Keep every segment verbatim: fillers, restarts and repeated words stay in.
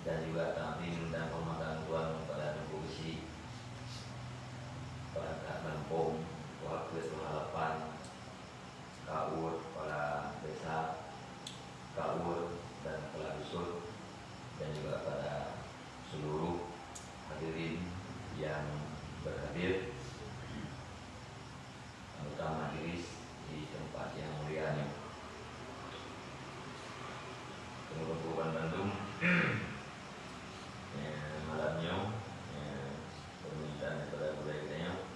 Dan juga takzim dan hormatan tuan kepada Teungku Geuchik, perangkat gampông, tuha keut, tuha lapan, kaur, kepala desa, kaur dan kepala dusun, dan juga pada seluruh hadirin yang berhadir. Anggota majelis di tempat yang mulia nyoe. Teungku-teungku banmandum, eh, malam nyoe, eh, permintaan daripada gurée geutanyoe,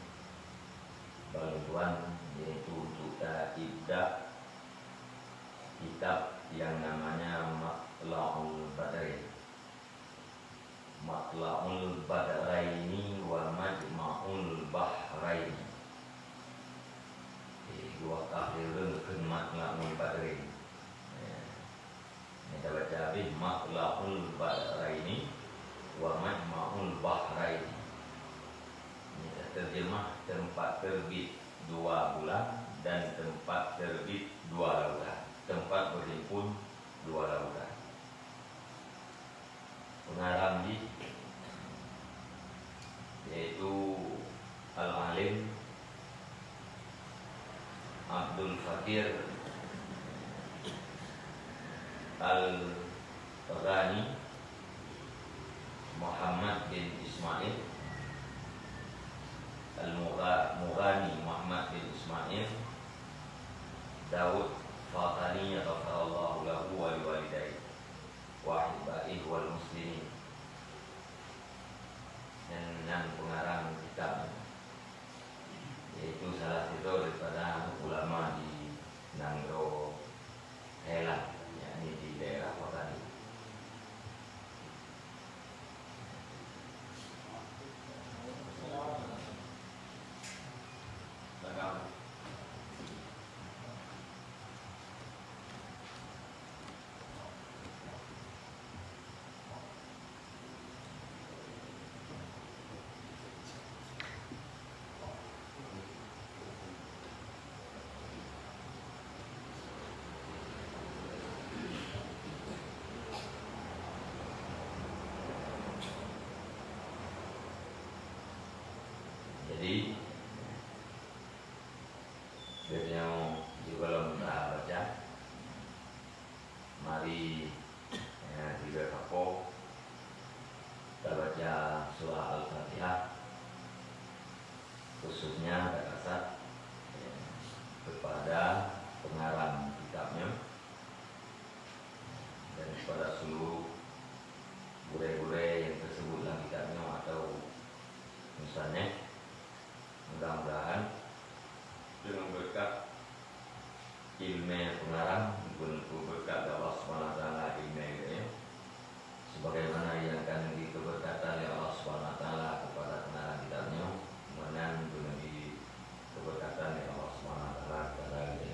bak lôn tuan, yaitu untuk ta ibda kitab yang namanya Matla'ul Badrain. Matla'ul Badraini wa Majma'ul Bahraini. Eh, dua kah lé ureueng kheun Matla'ul Badraini. Eh, nyoe tabaca habéh Matla'ul Badraini wa Majma'ul Bahraini. Nyoe taterjemah tempat terbit dua bulan dan tempat terbit dua lautan, tempat berhimpun dua lautan. Pengarang jih yaitu Al-Alim Abdul Fakir Al-Ghani Muhammad bin Ismail, Al-Mugha-, Mughani Muhammad bin Ismail Daud Fatani, ghafarallahu lahu wa liwalidayhi wa ahibaihi wal muslimin. Nyan, nyan pengarang kitab, yaitu salah sidroe daripada ulama di nanggroe Thailand, yakni di daerah Pattani. Jadi, geutanyoe juga lom tabaca. Mari, eh, sibeukapo tabaca surah Al-Fatihah, khususnya takasat, eh, kepada pengarang kitab nyoe dan kepada seluruh gurée-gurée yang tersebut dalam kitab nyoe atau musannif. Mudah-mudahan deungon beureukat ileumé pengarang, geupeubeureukat lé Allah Subhanahu wa Taala ileumé geutanyoe, sebagaimana nyang ka neubri keubeureukatan lé Allah Subhanahu wa Taala keupada pengarang kitab nyoe, meunan geuneubri keubeureukatan lé Allah Subhanahu wa Taala keupada geutanyoe.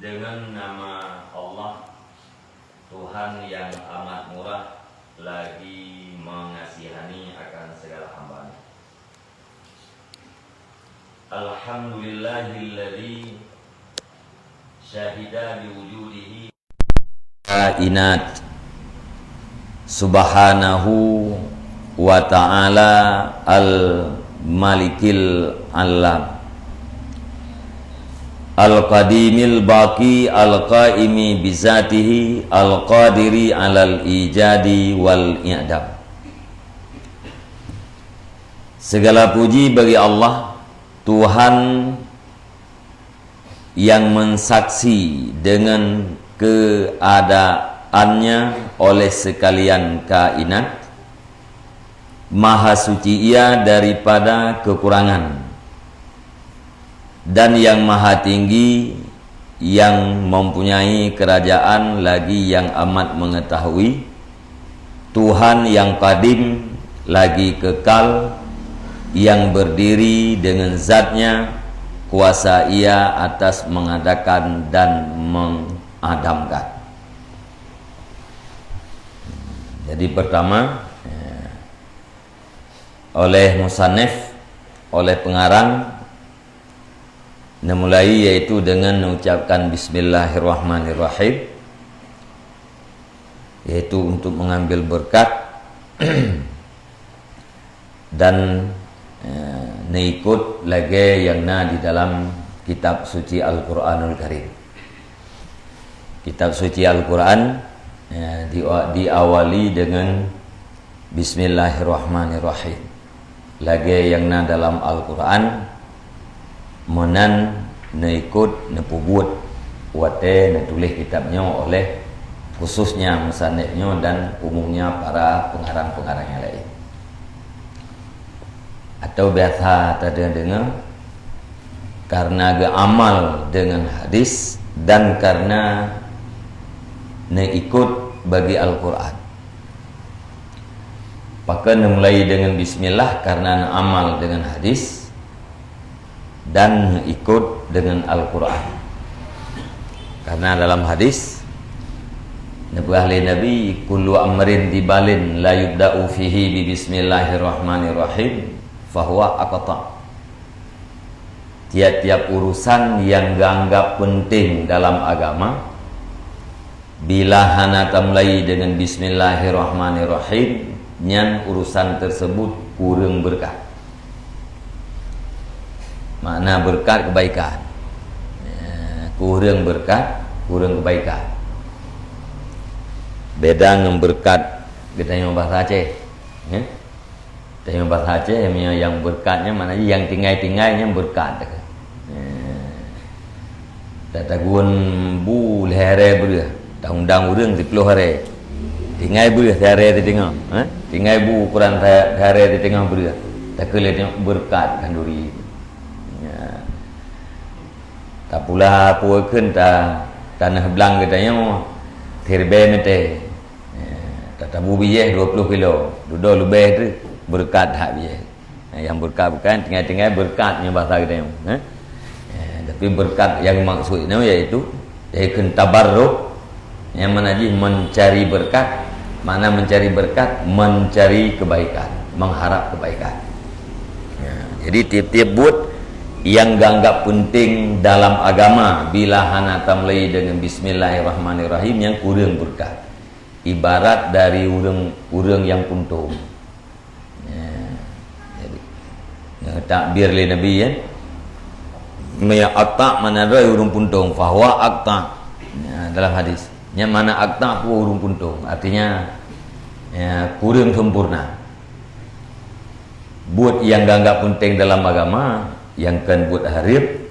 Dengan nama Allah, Tuhan yang amat murah lagi mengasihani akan segala hamba-Nya. Alhamdulillahilladzi syahida biwujudihi kainat. Subhanahu wa ta'ala al-Malikil Alam, Al-Qadimil Baqi, Al-Qaimi bizatihi, Al-Qadiri alal ijadi wal i'dam. Segala puji bagi Allah, Tuhan yang mensaksi dengan keadaannya oleh sekalian kainat, maha suci Ia daripada kekurangan, dan yang maha tinggi, yang mempunyai kerajaan lagi yang amat mengetahui, Tuhan yang kadim lagi kekal, yang berdiri dengan zatnya, kuasa Ia atas mengadakan dan mengadamkan. Jadi pertama, eh, oleh musannif, oleh pengarang, neumulai yaitu dengan mengucapkan bismillahirrahmanirrahim, yaitu untuk mengambil berkat dan, eh, neuikot lagée nyang na di dalam kitab suci Al-Quranul Karim. Kitab suci Al-Quran, eh, di-, diawali dengan bismillahirrahmanirrahim. Lagée nyang na dalam Al-Quran, meunan neuikot, neupeubuet watée neutuléh kitab nyoe oleh khususnya musannif nyoe dan umumnya para pengarang-pengarang nyang laén. Atau biasa tadeungoe, karena geuamal dengan hadis dan karena neuikot bagi Al-Quran. Pakon neumulai dengan bismillah, karena neuamal dengan hadis dan neuikot dengan Al-Quran. Karena dalam hadis, neupeugah lé Nabi, "Kullu amrin dibalin la yubda'u fihi bi bismillahirrahmanirrahim, fahuwa aqta." Tiap-tiap urusan yang geuanggap penting dalam agama, bila hana tamulai dengan bismillahirrahmanirrahim, nyan urusan tersebut kureueng beureukat. Makna beureukat, kebaikan. Ya, kureueng beureukat, kureueng kebaikan. Beda ngon beureukat geutanyoe bahasa Aceh. Ya. Tanyoe bahasa Aceh, meunyoe nyang beureukat nyan makna jih nyang tinggai-tinggai nyan beureukat. Eh, ta-, tagun bu lhée harée breueh, ta-undang ureuëng siplôh harée. Tinggai breueh siharée siteungoh, eh? Tinggai bu ukuran sa-, siharée siteungoh breueh. Takheun lé tanyoe beureukat khanduri. Ya. Tapula peue kheun ta-, taneuh blang geutanyoe siribée meutée. Eh, tatabu bijéh dua puluh kilo, dudoe leubeh teuh beureukat that bijéh. Eh, nyang beureukat bukan tinggai-tinggai beureukat nyoe bahasa geutanyoe, eh. Eh, tapi beureukat nyang maksud nyoe yaitu, yaitu tabarruk, nyang makna jih mencari berkat. Makna mencari berkat, mencari kebaikan, mengharap kebaikan. Ya, jadi tiep-tiep buet nyang geuanggap penting dalam agama, bila hana tamulai dengan bismillahirrahmanirrahim, nyan kureueng beureukat. Ibarat dari ureuëng, ureuëng nyang puntông. Ya. Jadi, nyoe takbir lé Nabi, ya. Meunyoe aqta makna droe ureuëng puntông, fahuwa aqta. Ya, dalam hadis. Nyan makna aqta peue ureuëng puntông. Artinya, ya, kureueng sempurna. Buet nyang geuanggap penting dalam agama, nyang kon buet hareuem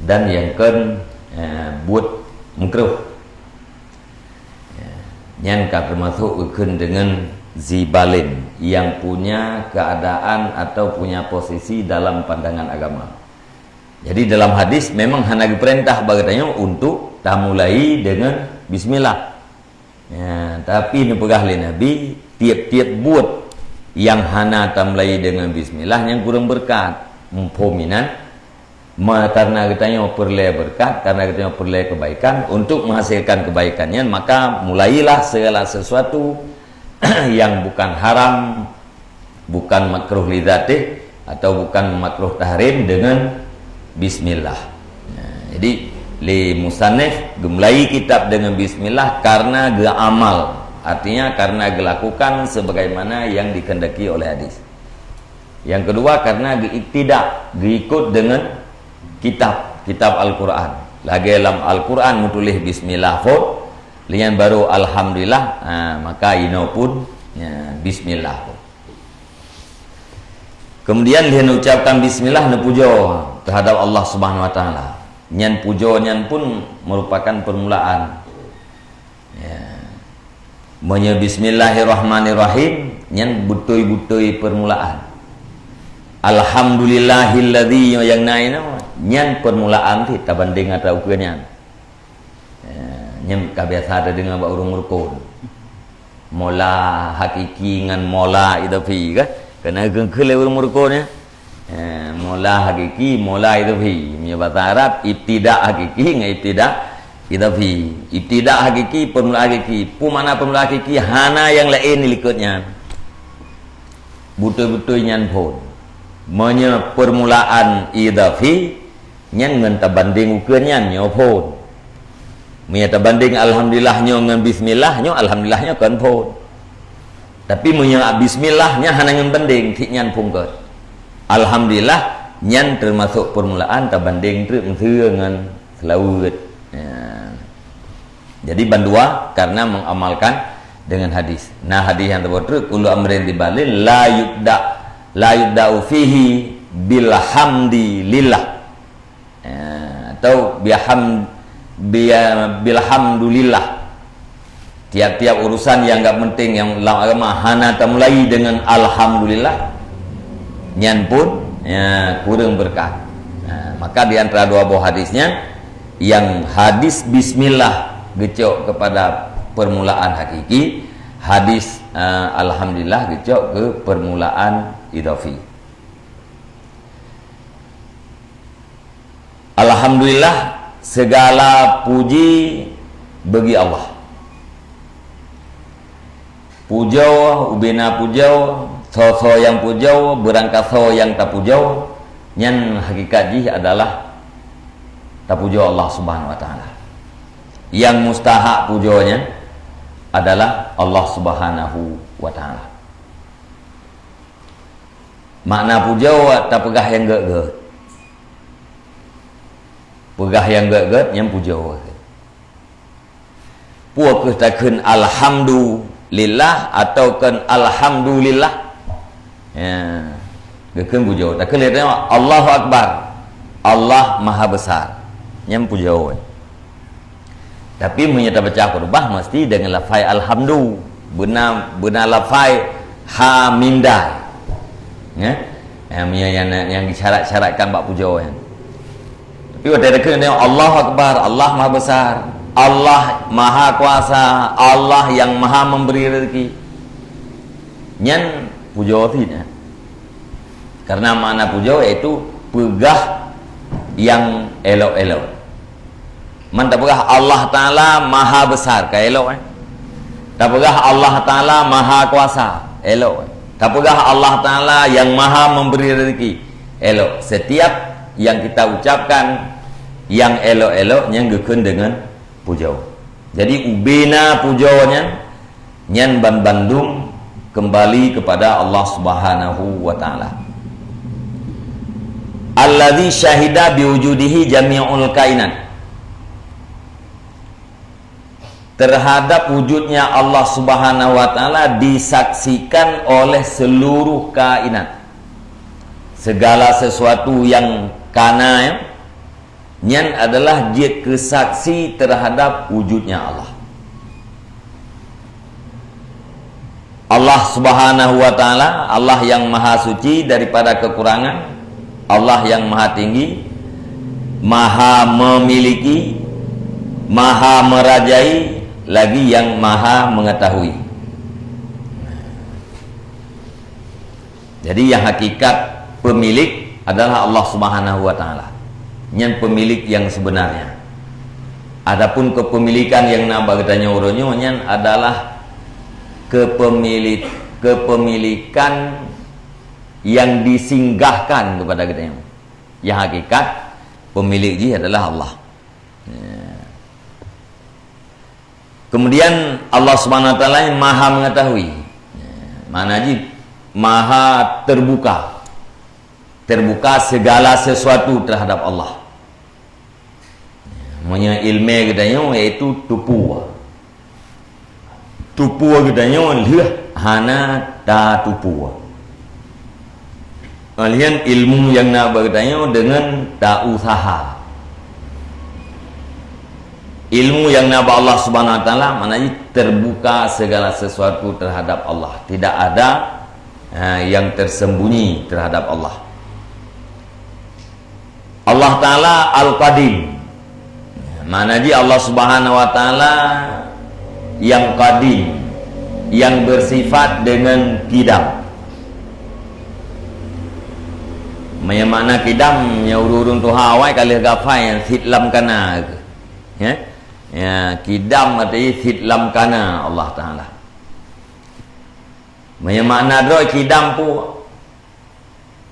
dan nyang kon, eh, buet meukrôh. Ya, nyan ka teumasok geukheun deungon zibalin, nyang punya keadaan atau punya posisi dalam pandangan agama. Jadi, dalam hadis memang hana geupeurintah bak geutanyoe untuk tamulai deungon bismillah. Ya, tapi neupeugah lé Nabi, tiep-tiep buet nyang hana tamulai deungon bismillah, nyan kureueng beureukat. Muphom inan? Ma-, karena geutanyoe peureulée beureukat, karena geutanyoe peureulée kebaikan, untuk menghasilkan kebaikan nyan, maka mulailah segala sesuatu yang bukan haram, bukan makruh li dzatih, atau bukan makruh tahrim dengan bismillah. Nah, jadi, lé musannif geumulai kitab dengan bismillah karena geuamal, artinya karena gelakukan sebagaimana yang dikehendaki oleh hadis. Yang kedua, karena geuiktidak, geuikut dengan kitab, kitab Al-Quran. Lagée lam Al-Quran meutuléh bismillah phon, lé nyan baru alhamdulillah, ha, maka inoe pun, ya, bismillah phon. Kemudian lé neucapkan bismillah, neupujoe terhadap Allah Subhanahu Wa Taala. Nyan pujoe nyan pun merupakan permulaan. Ya. Meunyoe bismillahirrahmanirrahim, nyan beutôi-beutôi permulaan. Alhamdulillahilladzi, nyang na inoe, nyan permulaan cit tabandéng atra ukeue nyan. Ya, nyan ka biasa tadeungoe bak ureuëng meurukon. Mola hakiki ngon mola idhafi, kan? Keuneuk geukheun lé ureuëng meurukon nyan. Eh, mola hakiki, mola idhafi. Meunyoe basa Arab, ibtida hakiki ngon ibtida idhafi. Ibtida hakiki, permulaan hakiki. Peue makna permulaan hakiki? Hana nyang laén dilikot nyan. Beutôi-beutôi nyan phon. Meunyoe permulaan idhafi, nyan ngon tabandéng ukeue nyan nyoe phon. Meunyoe tabandéng alhamdulillah nyoe ngon bismillah, nyoe alhamdulillah nyoe kon phon. Tapi meunyoe bismillah nyan hana ngon bandéng, cit nyan phon kon. Alhamdulillah nyan teumasok permulaan tabandéng treuk meuseu ngon seulaweuet. Ya. Jadi bandua karena mengamalkan dengan hadis. Nah, hadis nyang teuboh treuk, kullu amrin dzibbalin la yubda, la yubda'u fihi bil hamdi lillah. Ya, atau biham-, bi-, bil hamdulillah. Tiap-tiap urusan nyang gak penting nyang lam agama hana tamulai dengan alhamdulillah, nyan pun, ya, kurang berkat. Nah, maka di antara dua boh hadis nyan, yang hadis bismillah geucok kepada permulaan hakiki, hadis, eh, alhamdulillah geucok ke permulaan idhafi. Alhamdulillah, segala puji bagi Allah. Pujoe, ubena pujoe, soe-soe nyang pujoe, beurangkasoe nyang tapujoe, nyan hakikat jih adalah tapujoe Allah Subhanahu Wa Taala. Nyang mustahak pujoe nyan adalah Allah Subhanahu Wa Taala. Makna pujoe, tapeugah nyang gét-gét. Peugah nyang gét-gét, nyan pujoe. Peue kheueh takheun alhamdulillah atawa kheun alhamdulillah? Ya. Geukheun pujoe. Takheun lé tanyoe, Allahu Akbar. Allah Maha Besar. Nyan pujoe. Tapi meunyoe tabaca khutbah, mesti dengan lafai alhamdu. Beuna, beuna lafai hamindai. Ya? Ya, meunyoe nyang, nyang disyarat-syaratkan bak pujoe nyan. Tapi watée takheun, Allahu Akbar, Allah Maha Besar, Allah Maha Kuasa, Allah yang Maha Memberi rezeki. Nyan pujoe cit nyan. Karena makna pujoe yaitu peugah nyang élok-élok. Man tapeugah Allah Taala Maha Besar, ka élok, eh? Tapeugah Allah Taala Maha Kuasa, élok, eh? Tapeugah Allah Taala yang Maha Memberi Rezeki, élok. Setiap yang kita ucapkan yang élok-élok nyan geukheun deungon pujoe. Jadi, ubena pujoe nyan, nyan banbandum kembali kepada Allah Subhanahu wa Taala. Allazi syahida biwujudihi jami'ul kainat. Terhadap wujudnya Allah Subhanahu wa Taala disaksikan oleh seluruh kainat. Segala sesuatu yang kana, ya, nyan adalah jeuet keu saksi terhadap wujudnya Allah. Allah Subhanahu wa Taala, Allah yang Maha Suci daripada kekurangan, Allah yang Maha Tinggi, Maha Memiliki, Maha Merajai, lagi yang Maha Mengetahui. Jadi, yang hakikat pemilik adalah Allah Subhanahu wa Taala. Nyan pemilik yang sebenarnya. Adapun kepemilikan yang na bak geutanyoe uroe nyoe, nyan adalah kepemilik-, kepemilikan yang disinggahkan kepada geutanyoe. Yang hakikat, pemilik jih adalah Allah. Ya. Kemudian Allah Subhanahu Wa Taala yang Maha Mengetahui. Ya, makna jih Maha Terbuka. Terbuka segala sesuatu terhadap Allah. Meunyoe iéleumé geutanyoe, yaitu tupue. Tupue geutanyoe lheueh hana tatupue. Kemudian ilmu nyang na bak geutanyoe deungon tausaha. Ilmu nyang na bak Allah Subhanahu Wa Taala, makna jih terbuka segala sesuatu terhadap Allah. Tidak ada, ha, yang tersembunyi terhadap Allah. Allah Taala Al-Qadim. Makna jih Allah Subhanahu Wa Taala yang qadim, yang bersifat dengan kidam. Meunyoe makna kidam, nyoe ureuëng-ureuëng tuha awai ka lheueh geuhafai nyan, sit lam kana. Ya? Ya, kidam arti sit lam kana Allah Taala. Meunyoe makna droe kidam peue?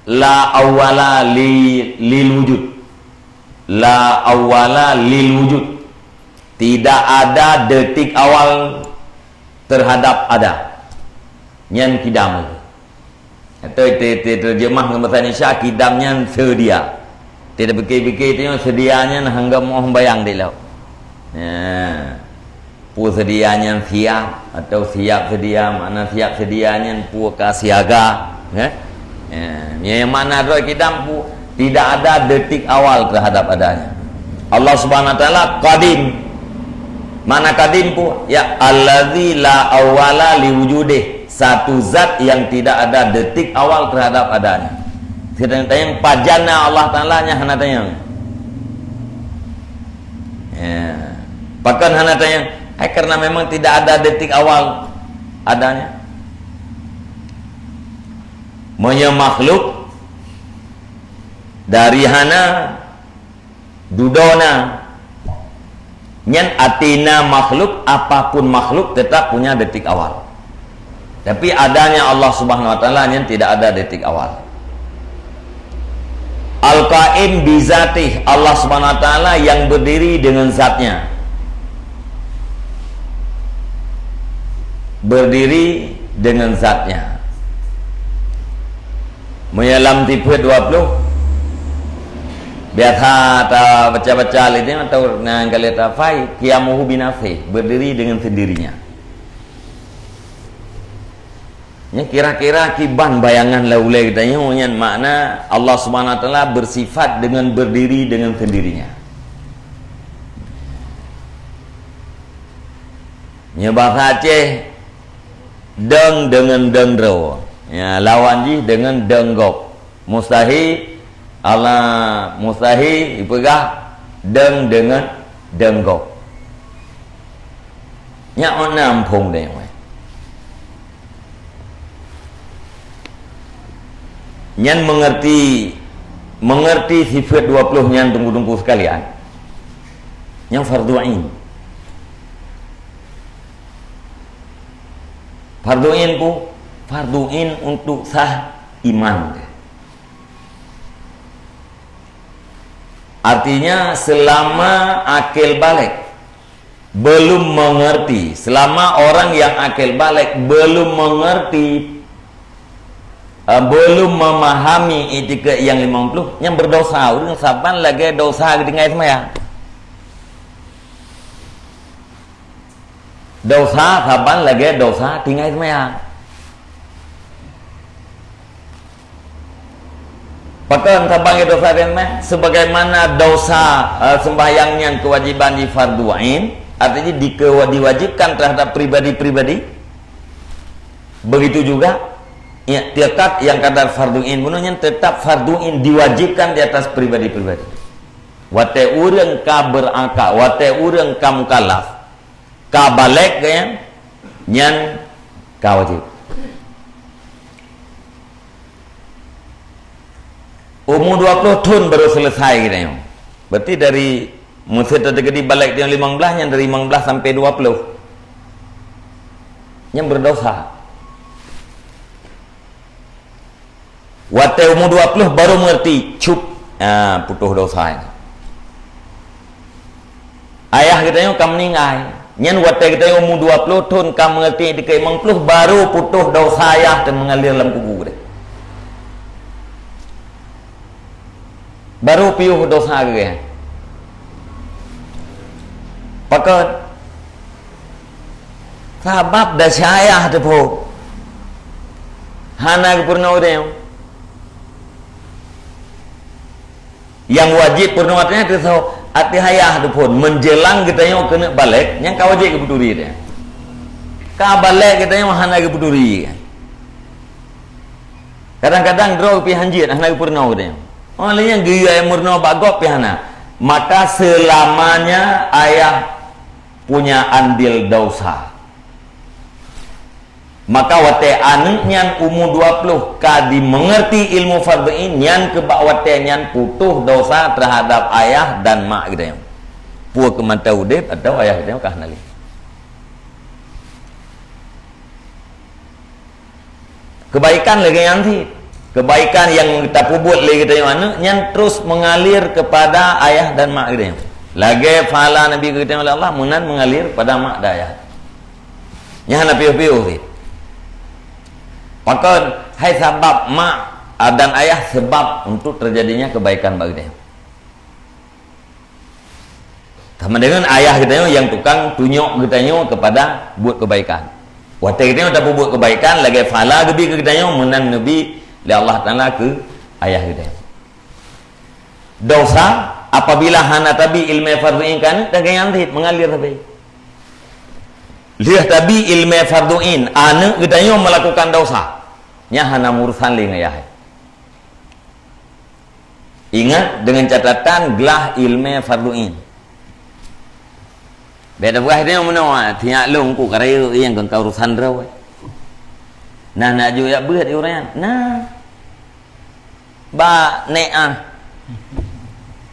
La awwala li, lil wujud. La awwala lil wujud. Tidak ada detik awal terhadap ada. Nyan kidam. Atau te-, te-, terjemah ngon bahasa Indonesia, kidam nyan sedia. Tidak pikir-pikir tu, sedia nyan hangga moh bayang di laut. Ya. Peue sedia nyan siap, atau siap sedia, makna siap sedia nyan peue ka siaga, ya. Ya, nyang makna droe kidam peue, tidak ada detik awal terhadap adanya. Allah Subhanahu Wa Taala qadim. Makna qadim peue? Ya, allazi la awwala li wujudih. Satu zat yang tidak ada detik awal terhadap adanya. Sedang tanyong pajan na Allah Taala, nyan hana tanyong. Ya. Pakon hana tanyong? Hai, karena memang tidak ada detik awal adanya. Meunyoe makhluk dari hana dudoe na. Nyan arti na makhluk, apapun makhluk tetap punya detik awal. Tapi adanya Allah Subhanahu Wa Taala nyan tidak ada detik awal. Al-Qaim bizatih, Allah Subhanahu Wa Taala yang berdiri dengan zatnya. Berdiri dengan zatnya. Meunyoe lam sifeut dua puluh, biasa tabaca-baca lé nyan atau nyan kali tafai, qiyamuhu binafsih, berdiri dengan sendirinya. Nyan kira-kira kiban bayangan lam ulée geutanyoe nyan makna Allah Subhanahu Wa Taala bersifat dengan berdiri dengan sendirinya. Nyoe bahasa Aceh, deng deungon deng droe. Ya, lawan jih deungon deng gob. Mustahi, Allah mustahi ipeugah deng deungon deng gob. Nyak ôn na muphom deh, weh. Nyan mengerti, mengerti sifat dua puluh nyan, teungku-teungku sekalian. Nyan fardu ain. Fardu ain ku, fardu ain untuk sah iman. Artinya, selama akil baligh belum mengerti, selama orang yang akil baligh belum mengerti, eh, belum memahami itikad yang lima puluh, nyan berdosa. Ureuëng saban lagée dosa tinggai seumayang. Dosa saban lagée dosa tinggai seumayang. Pakon saban lagée dosa tinggai seumayang? Sebagaimana dosa, eh, sembahyang nyan kewajiban di fardu ain, artinya dikewa-, diwajibkan terhadap pribadi-pribadi. Begitu juga, iktikad yang kadar fardu ain bunoe nyan tetap fardu ain diwajibkan di atas pribadi-pribadi. Watée ureuëng ka berakal, watée ureuëng ka mukallaf, ka baligh geuh nyan, nyan ka wajéb. Umu dua puluh thon baru selesai geutanyoe. Berarti dari masa teukeudi balek nyang limong blaih, nyan dari limong blaih sampai dua puluh. Nyan berdosa. Watèe umu dua puluh baru mengerti, cup, ah, putôh dosa nyan. Ayah geutanyoe ka meuninggai. Nyan watèe geutanyoe umu dua puluh thon ka mengerti, dikeue limong puluh, baru putôh dosa ayah teuh mengalir lam kubu geutanyoe. Baru piôh dosa geutanyoe. Pakon? Sabab desya ayah teuh phon. Hana geupeurunoe geutanyoe. Nyang wajéb peurunoe ateueh nyan ateueh soe? Ateueh ayah teuh phon. Menjelang geutanyoe keuneuk balek, nyan ka wajéb geupeuturi geutanyoe. Ka balek geutanyoe hana geupeuturi. Kadang-kadang droe pih hanjeuet hana geupeurunoe geutanyoe. Oh, lheueh nyan geuyue meurunoe bak gob pih hana. Maka seulamanya ayah punya andil dosa. Maka watèe aneuk nyan umu dua puluh ka dimengerti ilmu fardhu ain, nyan keuh bak watèe nyan putôh dosa terhadap ayah dan mak geutanyoe. Peue keu mantong udép atawa ayah geutanyoe ka hana lé. Kebaikan lagèe nyan cit. Kebaikan nyang tapeubuet lé geutanyoe aneuk nyan terus mengalir kepada ayah dan mak geutanyoe. Lagèe pahala Nabi geutanyoe lé Allah meunan mengalir kepada mak dan ayah. Nyan hana piôh-piôh cit. Pakon? Hai sabab mak, ah, dan ayah sebab untuk terjadinya kebaikan bak geutanyoe. Sama dengan ayah geutanyoe nyang tukang tunyok geutanyoe kepada buet kebaikan. Watèe geutanyoe tapeubuet kebaikan, lagèe pahala geubi keu geutanyoe meunan neubi lé Allah Taala keu ayah geutanyoe. Dosa apabila hana tabi ileumèe fardhu ain keu aneuk, lagèe nyan cit mengalir sabe. Lheueh tabi ileumèe fardhu ain, aneuk geutanyoe melakukan dosa, nyan hana meurusan lé ngon ayah. Ingat, dengan catatan glah ileumèe fardhu ain. Bèk tapeugah tanyoe meunoe, tiyak lôn ku ka rayeuk nyang kon ka urusan droe. Nah, nak jok jak beuet ureueng nyan. Nah. Bak nèk ah.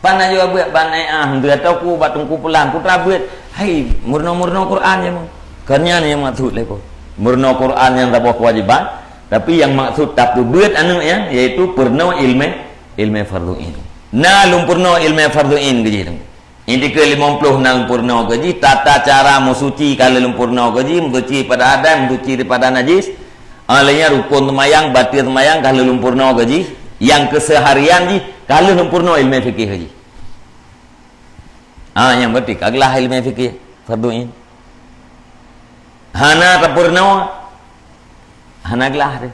Pan nak jok jak beuet bak nèk ah, atau ku bak teungku pulan, putra beuet. Hai, meurunoe-meurunoe Quran nyan. Kon nyan nyang maksud lé ko. Meurunoe Quran nyan saboh kewajiban, tapi nyang maksud tapeubeuet aneuk nyan, yaitu peurunoe ileumèe, ileumèe fardhu ain. Na lôn peurunoe ileumèe fardhu ain keu jih tu. Itikeuh limong ploh na lôn peurunoe keu jih, tata cara meusuci ka lheueh lôn peurunoe keu jih, meusuci daripada hadas, meusuci daripada najis. Ah, lheueh nyan rukon seumayang, bateue seumayang ka lheueh lôn peurunoe keu jih, nyang keuseuharian jih ka lheueh lôn peurunoe ileumèe fikih keu jih. Ah, nyan berarti ka glah ileumèe fikih fardhu ain. Hana tapeurunoe, hana glah deh.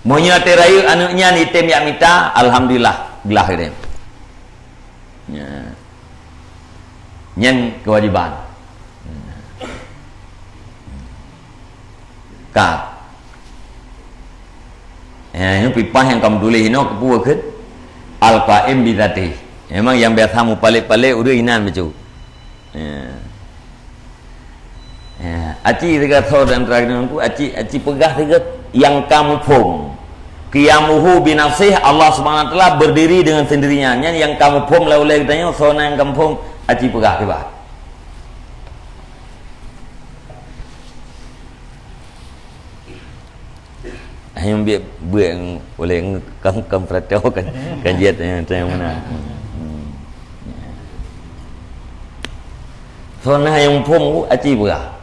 Meunyoe teuh rayeuk aneuk nyan item jak mita, alhamdulillah, glah item. Nya. Nyan kewajiban. Ka. Ya, ini pipah nyang kamu tulis inoe keupeue kheun? Al-Qaim Bidzatih. Memang nyang biasa mupalét-palét ureueng inan bacut. Ya. Ya, aci siga tho dan terakhir ku, aci, aci peugah siga nyang ka muphom. Qiyamuhu binafsih, Allah Subhanahu wa Taala berdiri dengan sendirinya. Nyan nyang ka muphom lé ulèe geutanyoe, soe na nyang ka muphom, aci peugah kiban. Hanya ambil buat oleh kam, kam perantau kan, kan jiat, eh, macam mana. Hmm. Soe na nyang muphom ku aci peugah.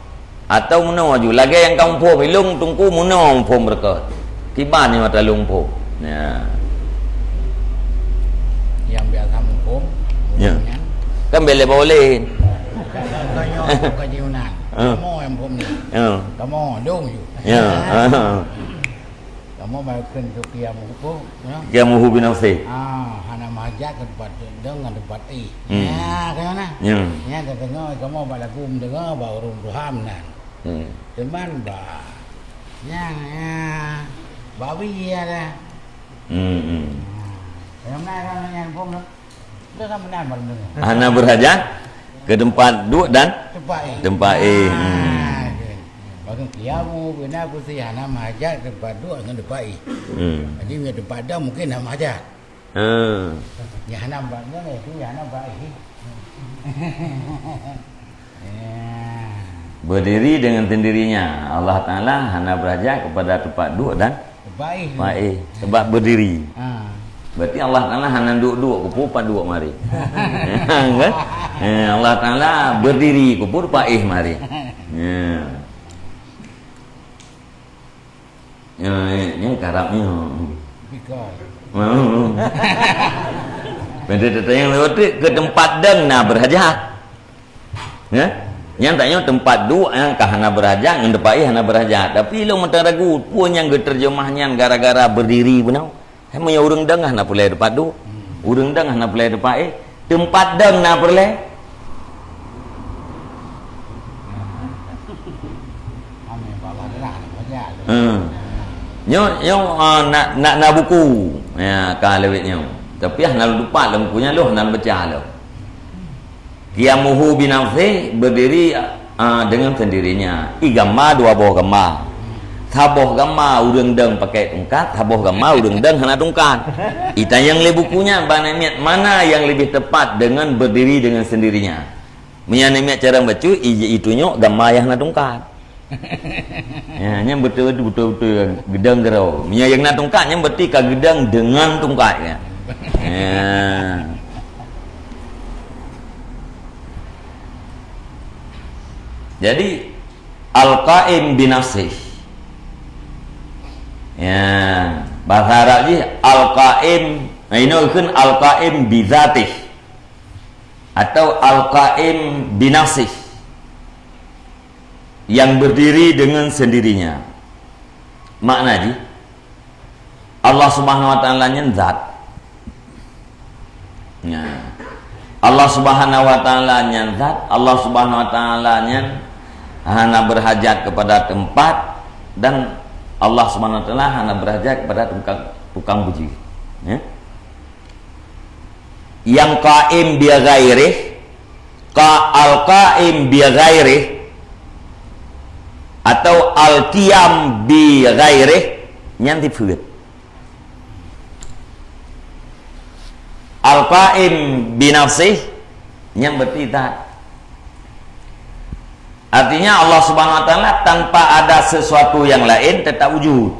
Atau meunoe aju, lagèe nyang ka muphom, ilôn teungku meunoe muphom beureukat. Kiban nyoe ata lôn muphom. Ya. Nyang biasa muphom, ya, muphom nyan. Kan bèk lé bawa lé. Bukan, bukan nyoe, bukan jiunan. Ah. Kamoe nyang muphom nyan. Ya. Kamoe, lôn ju. Ya. Ah. Kamoe baru kheun tu kiam hukum, ya. Qiyamuhu binafsih. Ah, hana mahajat ke tempat dong ngon tempat i. Hmm. Ya, kan nah. Ya. Ya, tengok kamoe bak lagu mendengar bak ureueng tuha meunan. Hmm. Teuma bak nyang, ya, bak wie ya dah. Hmm, hmm. Nah, yang mana kan yang hukum tu? Hana beurhajat keu teumpat duek dan teumpat éh. Teumpat éh. Hmm. Ah, oke. Bagi kiamu, kena kursi hana mahajat teumpat duek ngon teumpat éh. Hmm. Jadi, bila teumpat dong mungkin hana mahajat. Ha. Ya hana ba-, nyoe tu ya hana baik. Ya. Berdiri dengan sendirinya. Allah Taala hana berhajat kepada tempat duduk dan Baik. Baik. Sebab berdiri. Ha. Berarti Allah Taala hana duduk-duduk, keupeue pat duduk mari. Kan? Eh, Allah Taala berdiri, keupeue pat mari. Ya. Ya, ya, ya, karapnya. Bika. Hmm. Pada datang yang lewat tu, ke tempat deng na berhajat. Ya? Nyang tanyoe tempat duduk nyang ka hana berhajat, ngon tempat éh hana berhajat. Tapi lôn mantong ragu, peue nyang geuteurjeumah nyan gara-gara berdiri bunoe. Hai meunyoe ureuëng deng hana peureulée tempat duduk. Ureuëng deng hana peureulée tempat éh. Tempat deng na peureulée. Hmm. Nyoe, nyoe, ah, nak, nak, nak buku. Ya, ka lewat nyoe. Tapi hana lôn tupat lom buku nyan lôn hana lôn baca lom. Qiyamuhu binafsih, berdiri, ah, dengan sendirinya. I gamba dua boh gamba. Saboh gamba ureuëng deng pakai tungkat, saboh gamba ureuëng deng hana tungkat. Itanyong lé buku nyan bak aneuk miet, mana yang lebih tepat dengan berdiri dengan sendirinya? Meunyoe aneuk miet carông bacut, i, itunyok gamba nyang hana tungkat. Ya, nyan beutôi, beutôi, beutôi geudong keudroe. Meunyoe nyang na tungkat, nyan berarti ka geudong deungon tungkat, ya. Ya. Jadi, al-qaim binafsih. Ya, bahasa Arab jih al-qaim, nah, inoe kheun al-qaim bizatih atau al-qaim binafsih. Yang berdiri dengan sendirinya. Makna jih, Allah Subhanahu wa Taala nyan zat. Nah, Allah Subhanahu wa Taala nyan zat, Allah Subhanahu wa Taala nyan hana berhajat kepada tempat, dan Allah Subhanahu wa Taala hana berhajat kepada tukang, tukang puji. Ya. Yang qaim bi ghairih, ka-, al-qaim bi ghairih, atau al-qiyam bi ghairih, nyan sifeut. Al-qaim bi nafsih, nyan berarti zat. Artinya, Allah Subhanahu wa Taala tanpa ada sesuatu yang lain tetap wujud.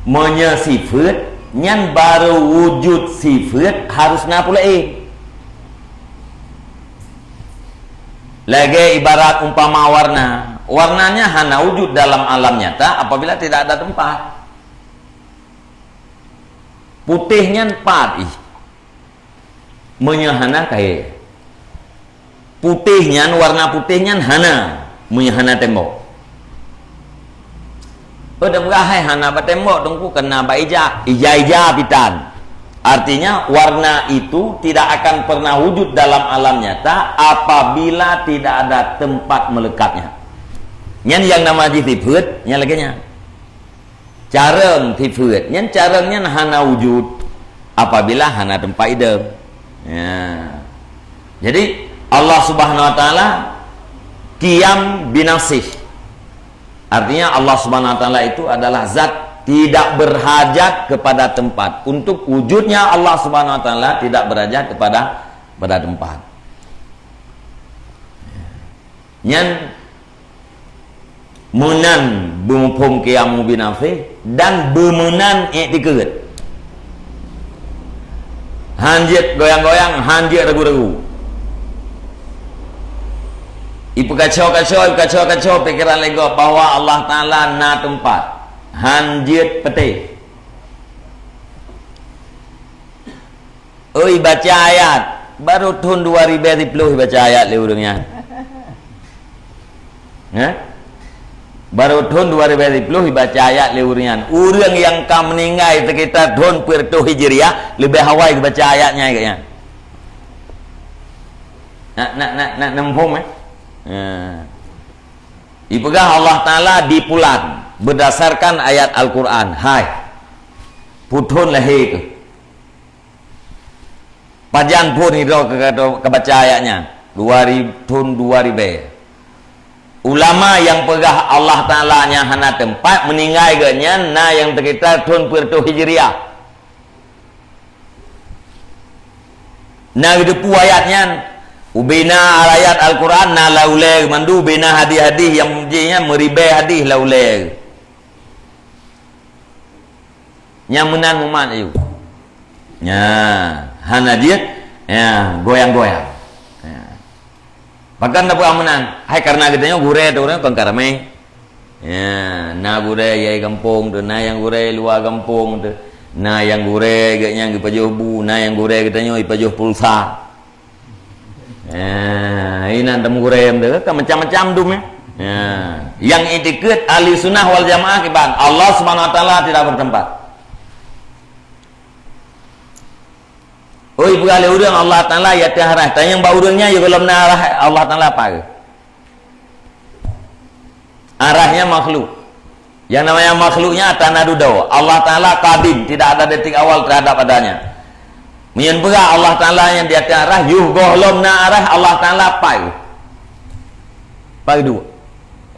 Meunyoe sifeut, nyan baru wujud sifeut harus na peue laén. Lagée ibarat umpama warna. Warnanya hana wujud dalam alam nyata apabila tidak ada tempat. Putéh nyan pat ih. Meunyoe hana kayée. Putéh nyan, warna putéh nyan hana, meunyoe hana tembok. Oh, dak peugah hai hana bak tembok, Teungku, keu na bak ija. Ija-ija pitan. Artinya, warna itu tidak akan pernah wujud dalam alam nyata apabila tidak ada tempat melekatnya. Nyan nyang nama jih sifeut, nyan lagée nyan. Carông sifeut. Nyan carông nyan hana wujud apabila hana teumpat idong. Ya. Jadi, Allah Subhanahu wa Taala qiyam binafsih. Artinya, Allah Subhanahu wa Taala itu adalah zat tidak berhajat kepada tempat. Untuk wujudnya Allah Subhanahu wa Taala tidak berhajat kepada, pada tempat. Nyan meunan beumuphom qiyamu binafsih dan beumeunan iktikeuet. Han jeuet goyang-goyang, han jeuet ragu-ragu. Ipeukaco-kaco, ipeukaco-kaco pikeran lé gob bahwa Allah Taala na teumpat. Han jeuet peutéh. Oi, baca ayat. Baru thon dua ribèe siploh baca ayat lé ureueng nyan. Hah? Baru thon dua ribèe siploh baca ayat lé ureueng nyan. Ureueng nyang ka meuninggai sekitar thon peuet reutôh Hijriah, leubeh awai geubaca ayat nyan geuh nyan. Nak, nak, nak, nak muphom, eh? Ha. Ipeugah Allah Taala di pulan berdasarkan ayat Al-Quran. Hai, peue thon lahé keuh? Pajan phon sidroe ka, ka, ka baca ayat nyan? Dua ri-, thon dua ribèe. Ulama nyang peugah Allah Taala nyang hana teumpat, meuninggai geuh nyan na nyang sekitar thon peuet reutôh Hijriah. Na geuteupeue ayat nyan, ubena ayat Al-Quran na lam ulèe mandum, ubena hadis-hadis nyang jih nyan meuribèe hadis lam ulèe. Nyang meunan mumat ayue. Nya, hana jeuet, nya, goyang-goyang. Nya. Pakon tapeugah meunan? Hai, kareuna geutanyoe gurèe teuh ureueng kon ka ramé. Ya, na gurèe nyang gampông teuh, na nyang gurèe luwa gampông teuh, na nyang gurèe geuh nyang geupajoh bu, na nyang gurèe geutanyoe jipajoh pulsa. Ya, inan tameugurèe teuh, kan macam-macam dum, ya. Ya, nyang iktikeut ahli sunnah wal jamaah kiban, Allah Subhanahu wa Taala tidak bertempat. Oi, peugah lé ureueng Allah Taala di ateueh arasy, tanyong bak ureueng nyan, ya gohlom na arasy Allah Taala apa? Arasy nyan makhluk. Yang namanya makhluk nyan ata na dudoe. Allah Taala qadim, tidak ada detik awal terhadap adanya. Meunyoe peugah Allah Taala nyang di ateueh arasy, yoh gohlom na arasy Allah Taala pai. Pai duek.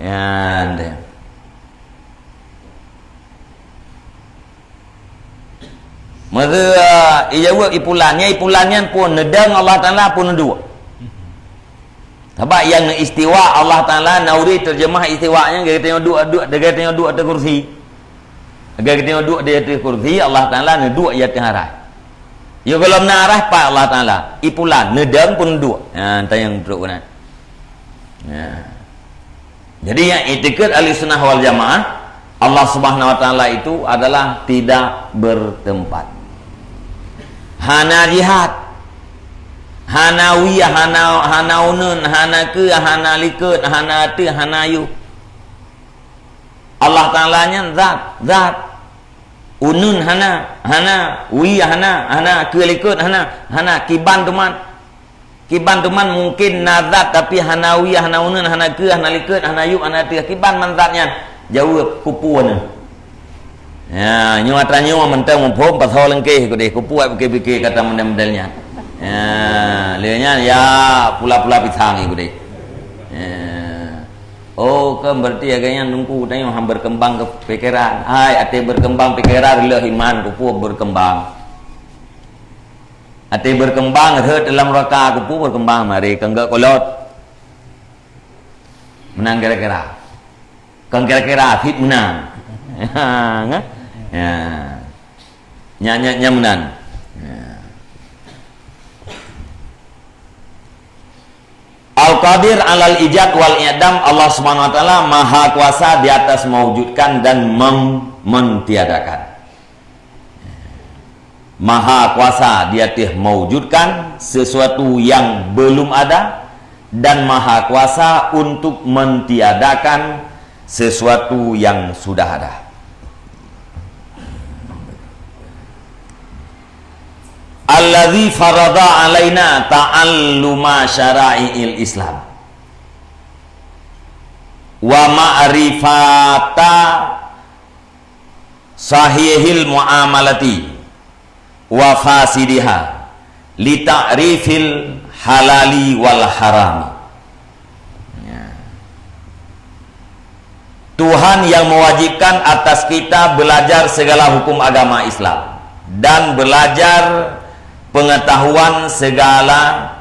Nyan deh. Maka, ijaweueb ipulan, nyan ipulan nyan pun neudong Allah Taala pun neuduek. Sabab nyang istiwa Allah Taala, na ureueng terjemah istiwa nyan, geutanyoe duek, duek, geutanyoe duek ateueh kursi. Geutanyoe duek di ateueh kursi, Allah Taala neuduek di ateueh arasy. Ya gohlom na arasy pat Allah Taala, ipulan, neudong pun neuduek. Ha, tanyong trok keunan. Ha. Jadi, nyang iktikeut ahli sunnah wal jamaah, Allah Subhanahu wa Taala itu adalah tidak bertempat. Hana jih, hana wie, hana, hana uneun, hana keue, hana likot, hana ateueh, hana yôh. Allah Taala nyan zat, zat. Uneun hana, hana, wie hana, hana, keue likot hana, hana, kiban teuma. Kiban teuma mungken na zat, tapi hana wie, hana uneun, hana keue, hana likot, hana yôh, hana ateueh. Kiban man zat nyan? Jaweueb, kupeue na. Ya, nyoe atra nyoe mantong muphom pasoe leungkeh keudeh, kupeue pike-pike kata model-model nyan. Ya, lé nyan ya pula-pula pisang keudeh. Ya. Oh, kan berarti agaknya nungku tanyoe han berkembang ke pikiran. Hai, até berkembang pikiran lheueh iman, kupeue berkembang. Até berkembang rhot dalam raka, kupeue berkembang mari keu enggak kolot. Meunan kira-kira. Kan kira-kira fit meunan. Ya, kan? Ya. Nya, nya, nya meunan. Ya. Al-Qadir alal ijad wal i'dam, Allah Subhanahu wa Taala Maha Kuasa di atas mewujudkan dan mem-, mentiadakan. Maha Kuasa di atas mewujudkan sesuatu yang belum ada dan Maha Kuasa untuk mentiadakan sesuatu yang sudah ada. Allazi farada alaina ta'alluma syara'i'il Islam wa ma'rifata sahihil muamalati wa fasidiha, li ta'rifil halali wal harami. Ya. Tuhan yang mewajibkan atas kita belajar segala hukum agama Islam dan belajar pengetahuan segala,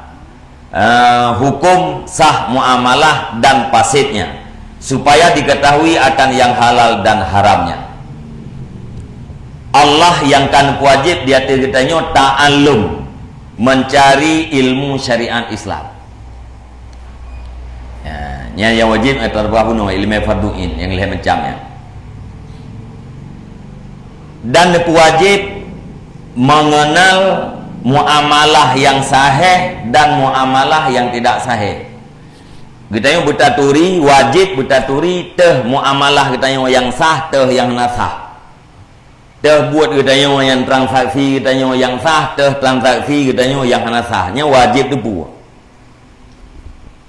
eh, hukum sah muamalah dan fasidnya, supaya diketahui akan yang halal dan haramnya. Allah nyang ka neupeuwajéb di ateueh geutanyoe ta'allum, mencari ilmu syariat Islam. Ya, nyan nyang wajéb ateueh bunoe, ileumèe fardhu ain nyang lhèe macam nyan. Dan neupeuwajéb mengenal muamalah nyang sahih dan muamalah nyang tidak sahih. Geutanyoe beutaturi, wajéb beutaturi teuh muamalah geutanyoe nyang sah, teuh nyang hana sah. Teuh buet geutanyoe nyang transaksi geutanyoe nyang sah, teuh transaksi geutanyoe nyang hana sah. Nyan wajéb teupeue.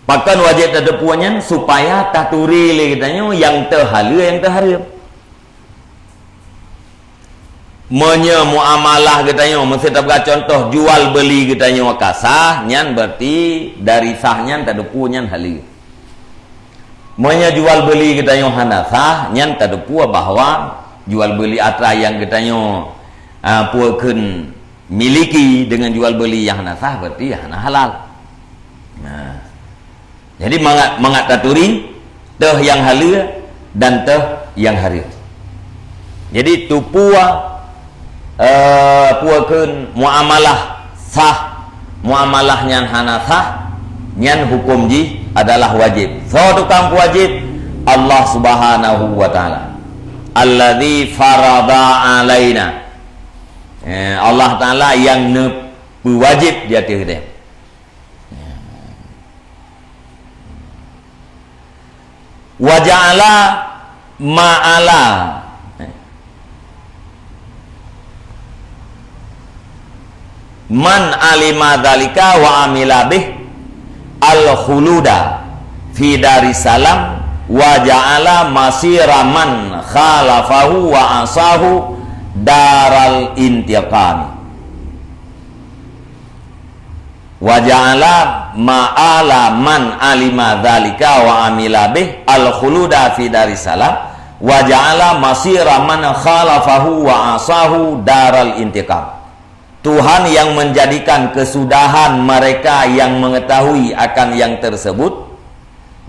Pakon wajéb tateupeue nyan? Supaya taturi lé geutanyoe nyang teuh haleue, nyang teuh hareuem. Meunyoe muamalah geutanyoe, meusé tapeugah cuntoh, jual beuli geutanyoe ka sah, nyan berarti dari sah nyan tateupeue nyan haleue. Meunyoe jual beuli geutanyoe hana sah, nyan tateupeue bahwa jual beuli atra nyang geutanyoe, a, peue kheun Miliki dengan jual beli nyang hana sah, berarti hana halal. Nah. Jadi mangat, mangat taturi, teuh nyang haleue dan teuh nyang hareuem. Jadi tupeue, eh, peue kheun muamalah sah, muamalah nyang hana sah, nyan huköm jih adalah wajéb. Soe tukang peuwajéb? Allah Subhanahu wa Ta'ala. Alladzi farada alaina. Eh, Allah Ta'ala nyang neupeuwajéb di ateueh geutanyoe. Wa ja'ala ma'ala man alima dzalika wa amila bih al-khuluda fi daris salam wa ja'ala masira man khalafahu wa asahu daral intiqami. Wa ja'ala ma'ala man alima dzalika wa amila bih al-khuluda fi daris salam, wa ja'ala masira man khalafahu wa asahu daral intiqam. Tuhan yang menjadikan kesudahan mereka yang mengetahui akan yang tersebut,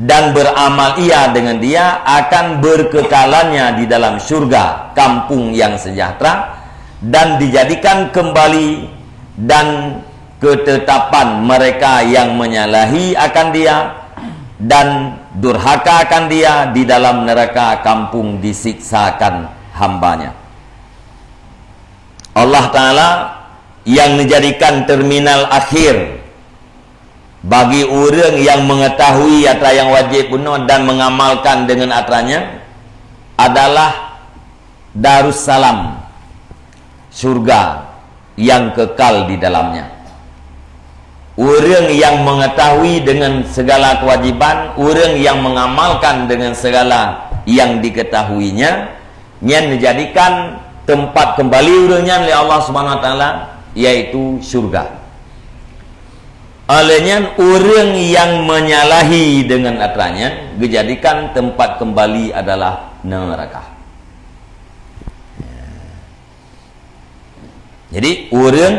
dan beramal ia dengan dia akan berkekalannya di dalam syurga, kampung yang sejahtera, dan dijadikan kembali dan ketetapan mereka yang menyalahi akan dia dan durhaka akan dia di dalam neraka, kampung disiksakan hambanya. Allah Ta'ala yang menjadikan terminal akhir bagi ureuëng yang mengetahui atra nyang wajéb bunoe dan mengamalkan dengan atra nyan adalah Darussalam, syurga yang kekal di dalamnya. Ureuëng yang mengetahui dengan segala kewajiban, ureuëng yang mengamalkan dengan segala yang diketahuinya, nyan dijadikan tempat kembali ureuëng nyan lé Allah Subhanahu Wa Taala, yaitu syurga. Oleh nyan, ureuëng yang menyalahi dengan atra nyan, geujadikan tempat kembali adalah neraka. Jadi, ureuëng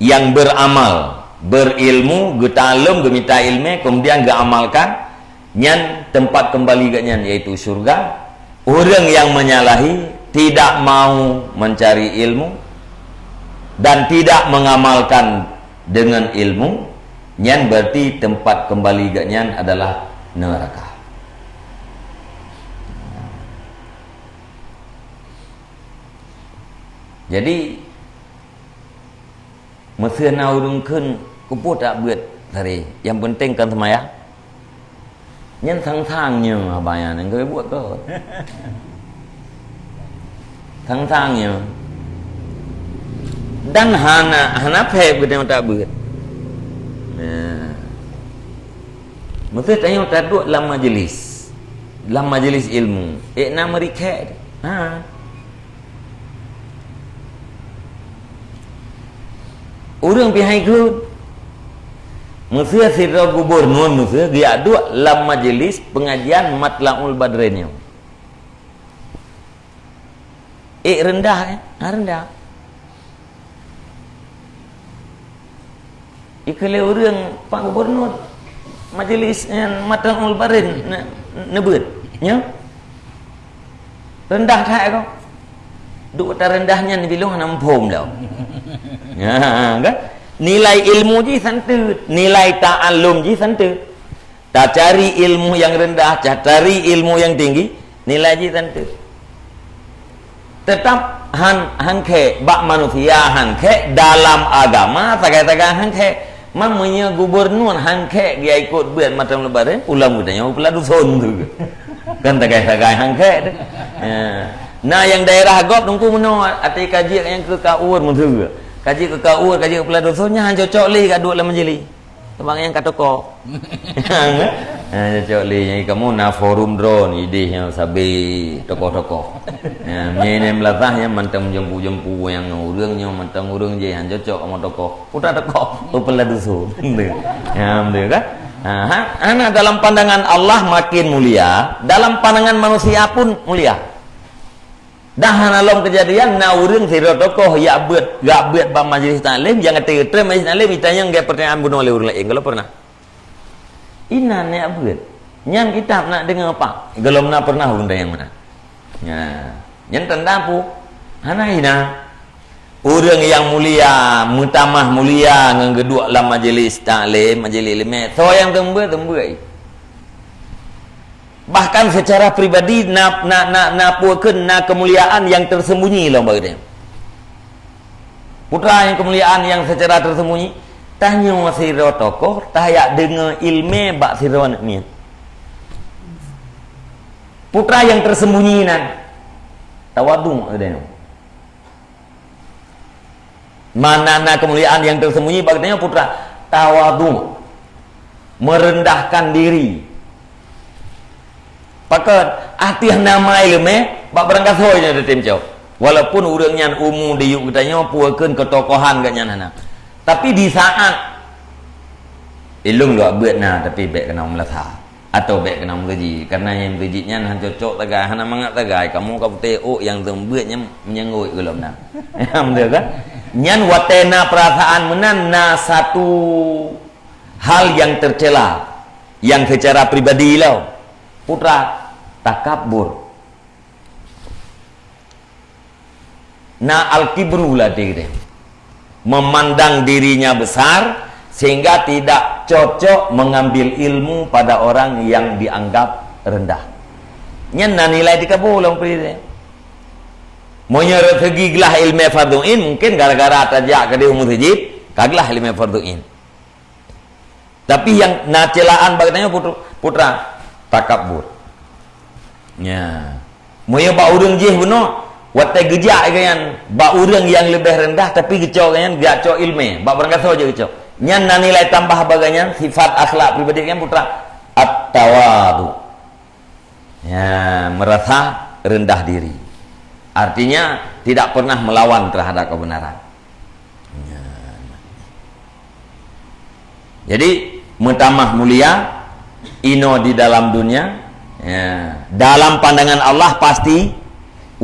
yang beramal, berilmu, geutalom, geumita ilmu, kemudian geuamalkan, nyan tempat kembali geuhnyan, yaitu syurga. Ureuëng yang menyalahi, tidak mau mencari ilmu, dan tidak mengamalkan dengan ilmu, nyan berarti tempat kembali geuhnyan adalah neraka. Jadi, meuseu na ureuëng kheun, "Keupeue tabeuet tadi? Nyang penting kan seumayang." Nyan sang-sang nyoe haba nyan, nyang keubuet keu. Sang-sang nyoe. Dan hana, hana phép geutanyoe tabeuet. Nah. Meuseu tanyoe taduek lam majeulis. Lam majeulis ilmu. Ék na meurikhek. Ha. Ureuëng pih hai kheun. Meuseu sidroe gubunur meuseu geujak duek lam majeulis peungajian Matlaul Badrin nyoe. Ék reundah, eh? Ha, reundah. Ikeu lé ureuëng Pak Gubunur majeulis nyan Matlaul Badrin ne-, neubeuet, nyoe. Reundah that ko. Duek ata reundah nyan bilong hana muphom dah. Ya, kan? Nilai ilmu jih santeut, nilai ta'allum jih santeut. Tacari ilmu nyang reundah, tacari ilmu nyang tinggi, nilai jih santeut. Teutap han, han khek bak manusia, han khek dalam agama, sagai-sagai han khek. Man meunyoe gubunur han khek geujak ikot beuet Matlaul Badrin, ulôn geutanyoe peula dusun tu. Kan sagai-sagai han khek tu. Ya. Na nyang daerah gob teungku meunoe, até kaji nyang keu kaur meuseu. Kaji keu kaur, kaji keu peula dusun, nyan han cocok lé ka duek lam majeulis. Teuma nyang ka toko. Ha, cocok lé nyang kamoe na forum droe idéh nyang sabe tokoh-tokoh. Ya, meunyoe meulathah nyan mantong jempu-jempu nyang ureuëng nyoe mantong ureuëng jih han cocok kamoe tokoh. Utak toko, peula dusun. Ya, betul kan? Ha, ha, hana dalam pandangan Allah makin mulia, dalam pandangan manusia pun mulia. Dah hana lom keujadian, na ureuëng sidroe tokoh jak beuet, jak beuet bak majlis taklim, nyang geutrém majlis taklim, itanyong lagée pertanyaan bunoe lé ureuëng laén, gohlom pernah. Inan jak beuet. Nyan kitab nak deungoe pak. Gohlom na pernah ureuëng tanyong meunan. Nah, nyan tanda peue? Hana hina. Ureuëng nyang mulia, meutamah mulia ngon geuduek lam majlis taklim, majlis iéleumé, soe nyang teumbeuet, teumbeuet. Bahkan secara pribadi na, na, na, na peue kheun, na keumuliaan nyang tersembunyi lom bak geutanyoe. Peue teuma nyang keumuliaan nyang secara tersembunyi, tanyoe sidroe tokoh tajak deungoe iéleumé bak sidroe aneuëk miet. Peue teuma nyang tersembunyi nan, tawadhu geutanyoe. Mana na keumuliaan nyang tersembunyi bak geutanyoe, peue teuma? Tawadhu, merendahkan diri. Pakon? Ateueh nama iéleumé, bak barang gasoe nyoe teutem cok. Walaupun ureuëng nyan umu diyueb geutanyoe, peue kheun keutokohan geuh nyan hana. Tapi di saat ilung luwak beuet na, tapi bék keunoe meulasa. Atau bék keunoe meukeujih, karena nyang meukeujih nyan han cocok tagai, hana mangat tagai, kamoe ka putéh ôk nyang teumbeuet nyan meunyeunggôi gohlom na. Beutôi kan? Nyan watée na peurasaan meunan, na satu hal nyang tercela, nyang secara pribadi lom. Peue teuma? Takabur. Na al-kibru ladé geutanyoe. Memandang dirinya besar sehingga tidak cocok mengambil ilmu pada orang yang dianggap rendah. Nyan na nilai takabur lom peue. Meunyoe dari segi glah iéleumé fardhu ain, mungkin gara-gara tajak keudeh u meuseujid, ka glah iéleumé fardhu ain. Tapi nyang na ceulaan bak geutanyoe, peue teuma? Takabur. Nya. Meunyoe bak ureuëng jih bunoe, watée geujak geuh nyan bak ureuëng nyang leubeh rendah, tapi geucok geuh nyan, geujak cok iéleumé, bak barang gasoe jeuet geucok. Nyan na nilai tambah bak geuh nyan, sifat akhlak pribadi geuh nyan, peue teuma? At-tawadhu. Ya, merasa rendah diri. Artinya, tidak pernah melawan terhadap kebenaran. Ya. Jadi, meutamah mulia, inoe di dalam dunia, ya, dalam pandangan Allah pasti,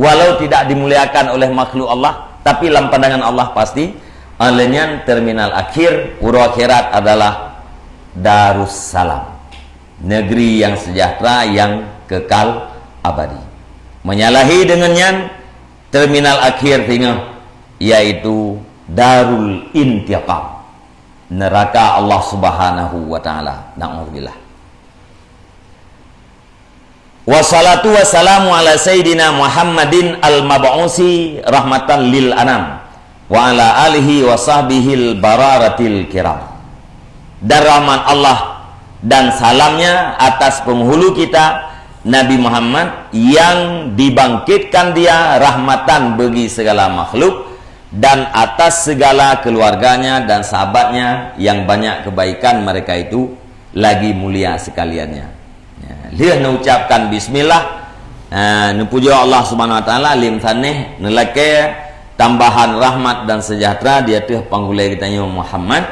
walau tidak dimuliakan oleh makhluk Allah, tapi lam pandangan Allah pasti, aleuh nyan terminal akhir, uroe akhirat adalah Darussalam. Negeri yang sejahtera, yang kekal abadi. Menyalahi dengan nyan, terminal akhir singoh, yaitu Darul Intiqam, neraka Allah Subhanahu wa Ta'ala. Na'udzubillah. Wassalatu wassalamu ala Sayyidina Muhammadin al-mab'usi rahmatan lil anam, wa ala alihi wa sahbihil bararatil kiram. Dan rahmat Allah dan salamnya atas penghulu kita, Nabi Muhammad, yang dibangkitkan dia rahmatan bagi segala makhluk, dan atas segala keluarganya dan sahabatnya yang banyak kebaikan mereka itu lagi mulia sekaliannya. Ya, lheueh neucapkan bismillah, ha, neupujoe Allah Subhanahu wa Taala, lé meutaneh neulakée tambahan rahmat dan sejahtera di ateueh panggulée geutanyoe Muhammad,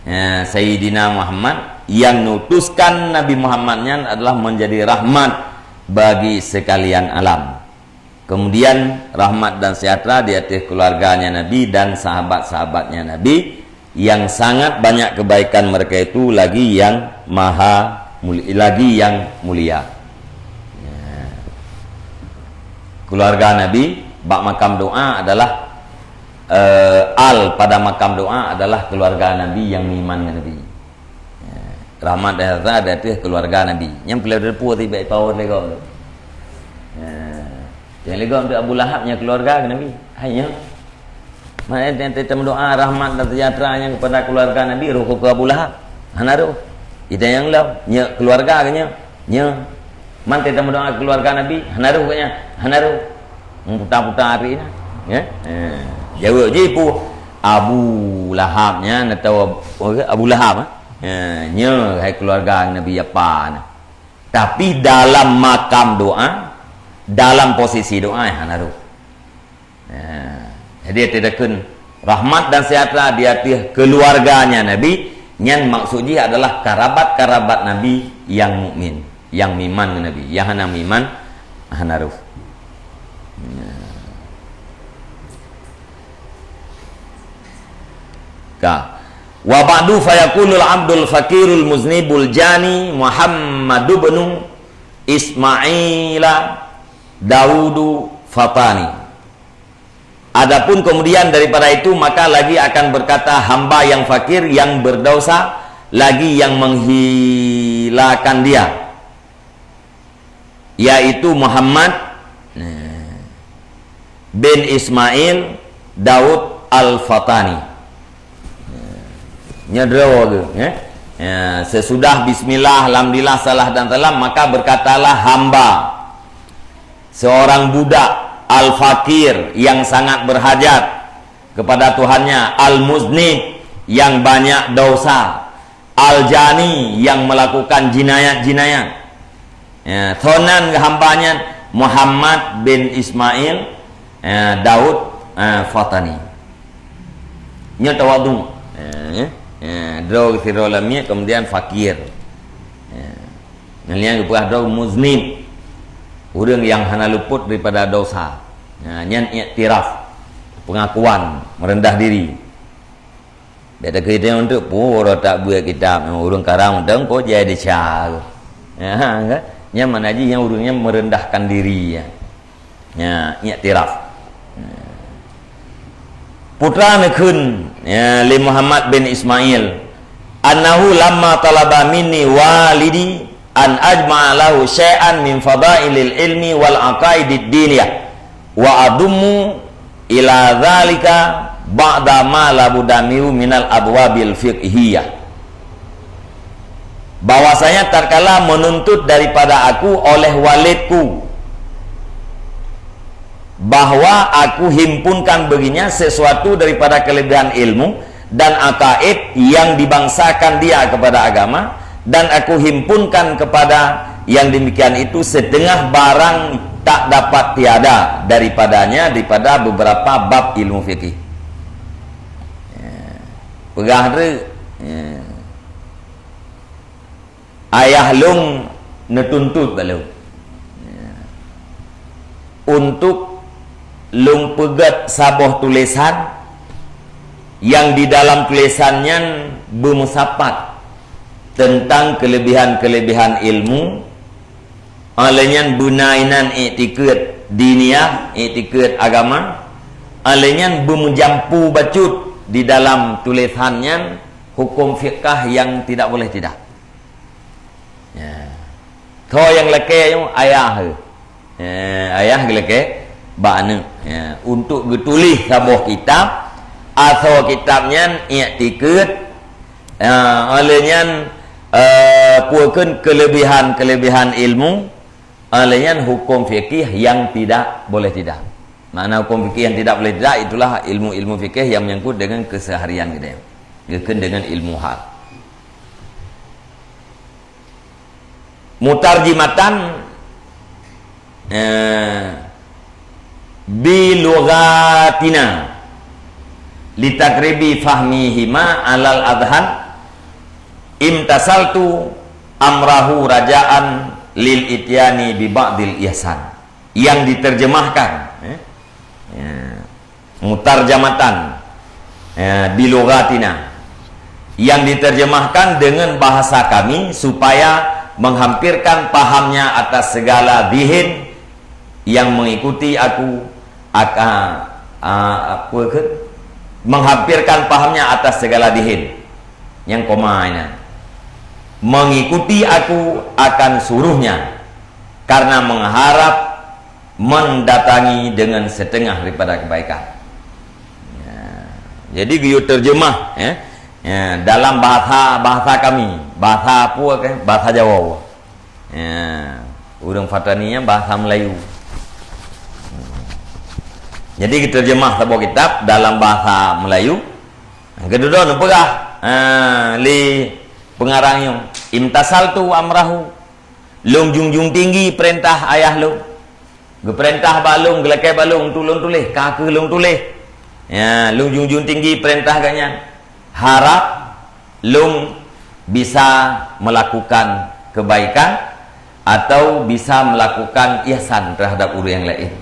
ya, Sayyidina Muhammad, yang neutuskan Nabi Muhammad nyan adalah menjadi rahmat bagi sekalian alam. Kemudian, rahmat dan sejahtera di ateueh keluarganya Nabi dan sahabat-sahabatnya Nabi, yang sangat banyak kebaikan mereka itu lagi yang maha muli-, lagi yang mulia. Ya. Keluarga Nabi bak makam doa adalah, eh, al pada makam doa adalah keluarga Nabi yang meuiman ngon Nabi. Ya. Rahmat dan sejahtera di ateueh keluarga Nabi. Nyang peureulée teupeue sibak power lé gob. Ya. Nyang lé gob tu Abu Lahab nyang keluarga Nabi. Hai nyoe. Maknanya, teuh-teuh tameudoa rahmat dan sejahtera nyan kepada keluarga Nabi, roh keu Abu Lahab? Hana roh. Ita nyang lom, nyoe keluarga geuh nyoe. Nyoe. Man teuh tameudoa keluarga Nabi, hana roh geuh nyan? Hana roh. Puta-puta hari na. Ya? Eh. Jaweueb jih peue? Abu Lahab nyan atawa Abu Lahab, eh? Ya, nyoe hai keluarga Nabi apa na. Tapi dalam makam doa, dalam posisi doa, hana roh. Nah, jadi, teuh takheun rahmat dan sejahtera di ateueh keluarganya Nabi, nyan maksud jih adalah karabat-karabat Nabi nyang mukmin, nyang meuiman ngon Nabi. Nyang hana meuiman, hana roh. Nah. Ka. Wa ba'du fayaqulul abdul faqirul muznibul jani Muhammadu bnu Ismaila Daudu Fatani. Adapun kemudian daripada itu, maka lagi akan berkata hamba yang fakir, yang berdosa, lagi yang menghilakan dia, yaitu Muhammad, nah, bin Ismail Daud Al-Fatani. Nya droe geuh, eh? Ya, sesudah bismillah, alhamdulillah, salah dan salam, maka berkatalah hamba, seorang budak, al-fakir, yang sangat berhajat kepada Tuhannya, al-muznib, yang banyak dosa, al-jani, yang melakukan jinayat-jinayat. Ya, soe nan hamba nyan? Muhammad bin Ismail, ya, Daud, ya, Fatani. Nyoe tawadhu. Ya, ya. Ya, droe sidroe lamiet, kemudian fakir. Ya. Nyan nyang geupeugah droe muznib. Ureuëng nyang hana luput daripada dosa. Ya, nyan iktiraf. Pengakuan, merendah diri. Beda kita untuk pura tak buat kitab. Ureuëng karang mantong ko jai desya. Ya, kan? Nyan makna jih nyang ureuëng nyan merendahkan diri, ya. Ya, iktiraf. Putra neukheun, ya, lé Muhammad bin Ismail, annahu lamma talaba minni walidi an ajma'a lahu syai'an min fadailil ilmi wal aqaidid diniyah, wa adummu ila dzalika ba'da ma labudda minhu minal abwabil fiqhiyah. Bahwasanya tatkala menuntut daripada aku oleh walidku bahwa aku himpunkan baginya sesuatu daripada kelebihan ilmu dan akaid yang dibangsakan dia kepada agama, dan aku himpunkan kepada yang demikian itu setengah barang tak dapat tiada daripadanya, daripada beberapa bab ilmu fikih. Ya. Peugah tu, ya. Ayah lôn neutuntut bak lôn, ya, untuk lôn peugét saboh tulésan nyang di dalam tulésan nyan beumeusapat teuntang keulebihan-keulebihan ilmu, óh lheueh nyan beuna inan iktikeuet diniyah, iktikeuet agama, óh lheueh nyan beumeujampu bacut di dalam tulésan nyan huköm fikah nyang tidak boleh tidak. Ya. Tho nyang lakée nyoe ayah. Ya, ayah geulakée bak aneuëk. Ya, untuk geutuléh saboh kitab, asoe kitab nyan iktikeuet, ya, óh lheueh nyan, eh, peue kheun keulebihan-keulebihan ilmu, óh lheueh nyan huköm fikih nyang tidak boleh tidak. Makna huköm fikih nyang tidak boleh tidak itulah ilmu-ilmu fikih nyang menyangkut dengan keseharian geutanyoe. Geukheun dengan ilmu hal. Mutarjimatan, eh, bi lughatina li taqribi fahmihima alal adhan, imtasaltu amrahu rajaan lil ityani bi ba'dil ihsan. Yang diterjemahkan, eh, ya, mutarjamatan, ya, bi lughatina, yang diterjemahkan dengan bahasa kami supaya menghampirkan pahamnya atas segala zihin yang mengikuti aku, aka-, a-, apa ke? Menghampirkan pahamnya atas segala zihin. Nyang koma inan. Mengikuti aku akan suruhnya, karena mengharap mendatangi dengan setengah daripada kebaikan. Ya. Jadi geuyue terjemah, ya. Ya, dalam bahasa, bahasa kami, bahasa apa ke? Bahasa Jawa. Ya. Ureuëng Fatani nyan bahasa Melayu. Jadi geuterjemah saboh kitab dalam bahasa Melayu. Keudua neupeugah, ha, lé pengarang nyoe, imtasaltu amrahu. Lôn junjung tinggi peurintah ayah lôn. Geupeurintah bak lôn, geulakée bak lôn untuk lôn tuléh, ka kheueh lôn tuléh. Ya, lôn junjung tinggi peurintah geuhnyan. Harab lôn bisa melakukan kebaikan atau bisa melakukan ihsan terhadap ureuëng laén.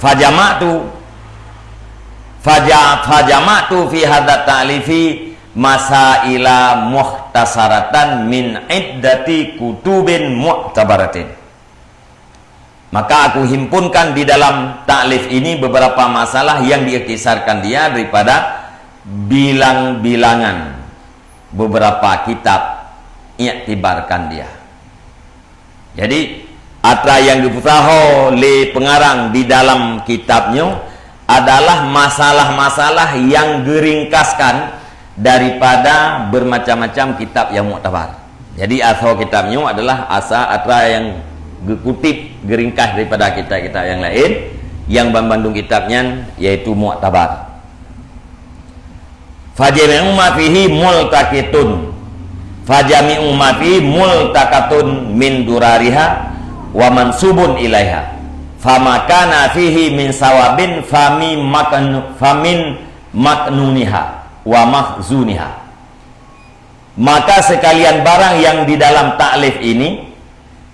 Fajama'tu, Faja-, fajama'tu fi hadza ta'lifi masaila mukhtasaratan min iddati kutubin mu'tabaratin. Maka aku himpunkan di dalam taklif ini beberapa masalah yang diikhtisarkan dia daripada bilang-bilangan beberapa kitab, iktibarkan dia. Jadi, atra nyang geupeusaho lé peungarang di dalam kitab nyoe adalah masalah-masalah nyang geuringkaskan daripada bermacam-macam kitab nyang muktabar. Jadi, asoe kitab nyoe adalah asa atra nyang geukutip geuringkas daripada kitab-kitab nyang laén, nyang banmandum kitab nyan yaitu muktabar. Fajami'u ma fihi multaqitun. Fajami'u ma fihi multaqatun min durariha wa mansubun ilaiha. Fama kana fihi min sawabin fami maknu-, famin maknuniha wa makhzuniha. Maka sekalian barang yang di dalam taklif ini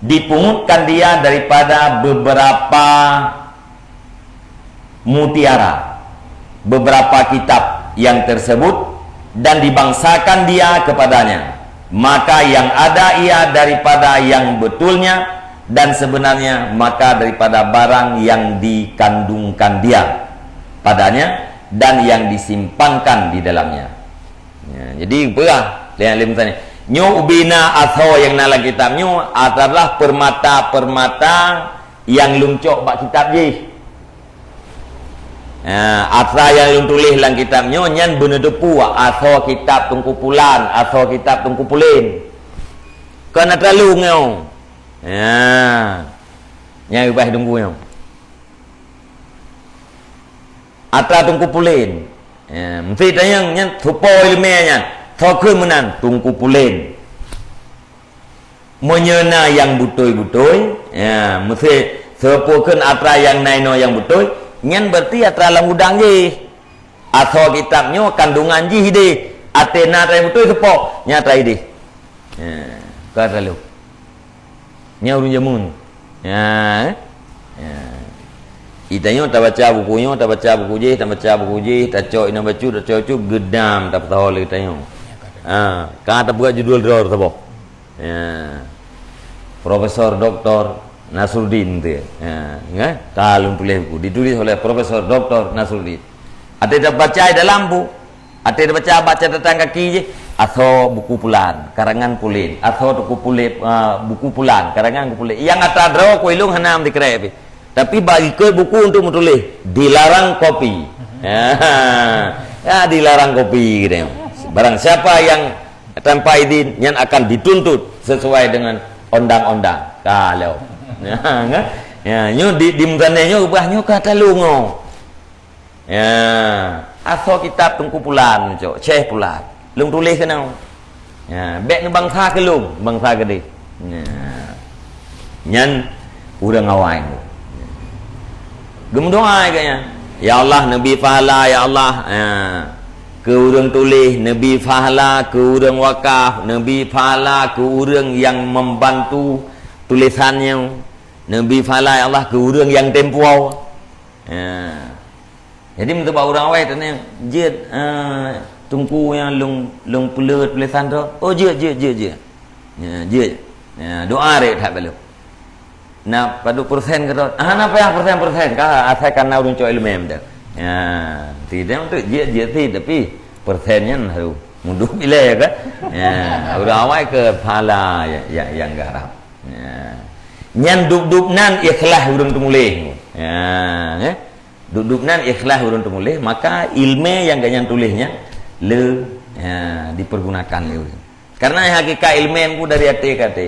dipungutkan dia daripada beberapa mutiara, beberapa kitab yang tersebut, dan dibangsakan dia kepadanya. Maka yang ada ia daripada yang betulnya dan sebenarnya, maka daripada barang yang dikandungkan dia padanya dan yang disimpankan di dalamnya. Ya, jadi peugah lé alim tadi. Nyoe ubena asoe nyang na lam kitab nyoe adalah permata-permata nyang lôn cok bak kitab jih. Ha, atra nyang lôn tuléh lam kitab nyoe nyan beuneuteupeu asoe kitab Teungku Pulan, asoe kitab Teungku Pulen. Kon atra lôn nyoe. Ha. Nyang ubah Teungku nyoe. Atra Teungku Pulen. Ha, meusti tanyong nyan soe po ileumèe nyan. Soe kheun meunan Teungku Pulen. Meunyoe na nyang beutôi-beutôi, ya, meusti soe po kheun atra nyang na inoe nyang beutôi, nyan berarti atra lam gudang jih. Asoe kitab nyoe kandungan jih idéh, até na atra nyang beutôi soe po, nyan atra idéh. Ya, ka atra lôn. Nyan ureueng jameun. Ya, eh? Ya. Geutanyoe tabaca buku nyoe, tabaca buku jih, tabaca buku jih, tacok inoe bacut, tacok bacut, geudam tapeusaho lé geutanyoe. Ha, ka tapeugah judul droe saboh. Ya. Profesor Doktor Nasruddin tu. Ya, kan? Ka lôn tuléh buku, ditulis oleh Profesor Doktor Nasruddin. Até tabaca dalam bu-, até tabaca bak catatan kaki jih, asoe buku pulan, karangan pulen, asoe buku pulen, ah, buku pulan, karangan buku pulen. Nyang atra droe keu ilôn hana meusikrek pih. Tapi bak ikot buku untuk meutuléh, dilarang kopi. Ya, ya, dilarang kopi, katanya. Barang siapa yang tanpa izin, nyan akan dituntut sesuai dengan undang-undang. Kalau. Ya, kan? Ya, nyoe di, di Meuzaneh nyoe, ubah nyoe ka talung nyoe. Ya, asoe kitab Teungku Pulan, cok, Syekh Pulan. Lôn tuléh keunoe. Ya, bèk neubangsa keu lôn, bangsa keudéh. Ya. Nyan ureueng awai. Geumeudoa geuh nyan. Ya Allah, neubri pahala, ya Allah. Ya. Keu ureueng tuléh, neubri pahala, keu ureueng wakaf, neubri pahala, keu ureueng nyang membantu tulisan nyoe, neubri pahala, ya Allah, keu ureueng nyang tempo. Ya. Jadi, meuteuba ureueng awai teuh nyan, jeuet, eh, Teungku nyan lôn, lôn peuleuet tulisan droe. Oh, jeuet, jeuet, jeuet, jeuet. Ya, jeuet. Ya, doa rek that bak lôn. Na padub persen keu droe. Ah, na payah persen-persen. Ka asai ka na ureueng cok ileumèe meudan. Ya, sidang tu jeuet, jeuet sit, tapi persen nyan harôh mudoh ilèe kan. Ya, ureueng awai keu pahala ya, ya, nyang geuharab. Ya. Nyan dub-dub nan ikhlas ureueng teumuléh. Ya, ya. Dub-dub nan ikhlas ureueng teumuléh, maka ileumèe nyang gobnyan tuléh nyan le, ya, dipergunakan lé ureueng. Karena hakikat ileumèe nyan dari até keu até.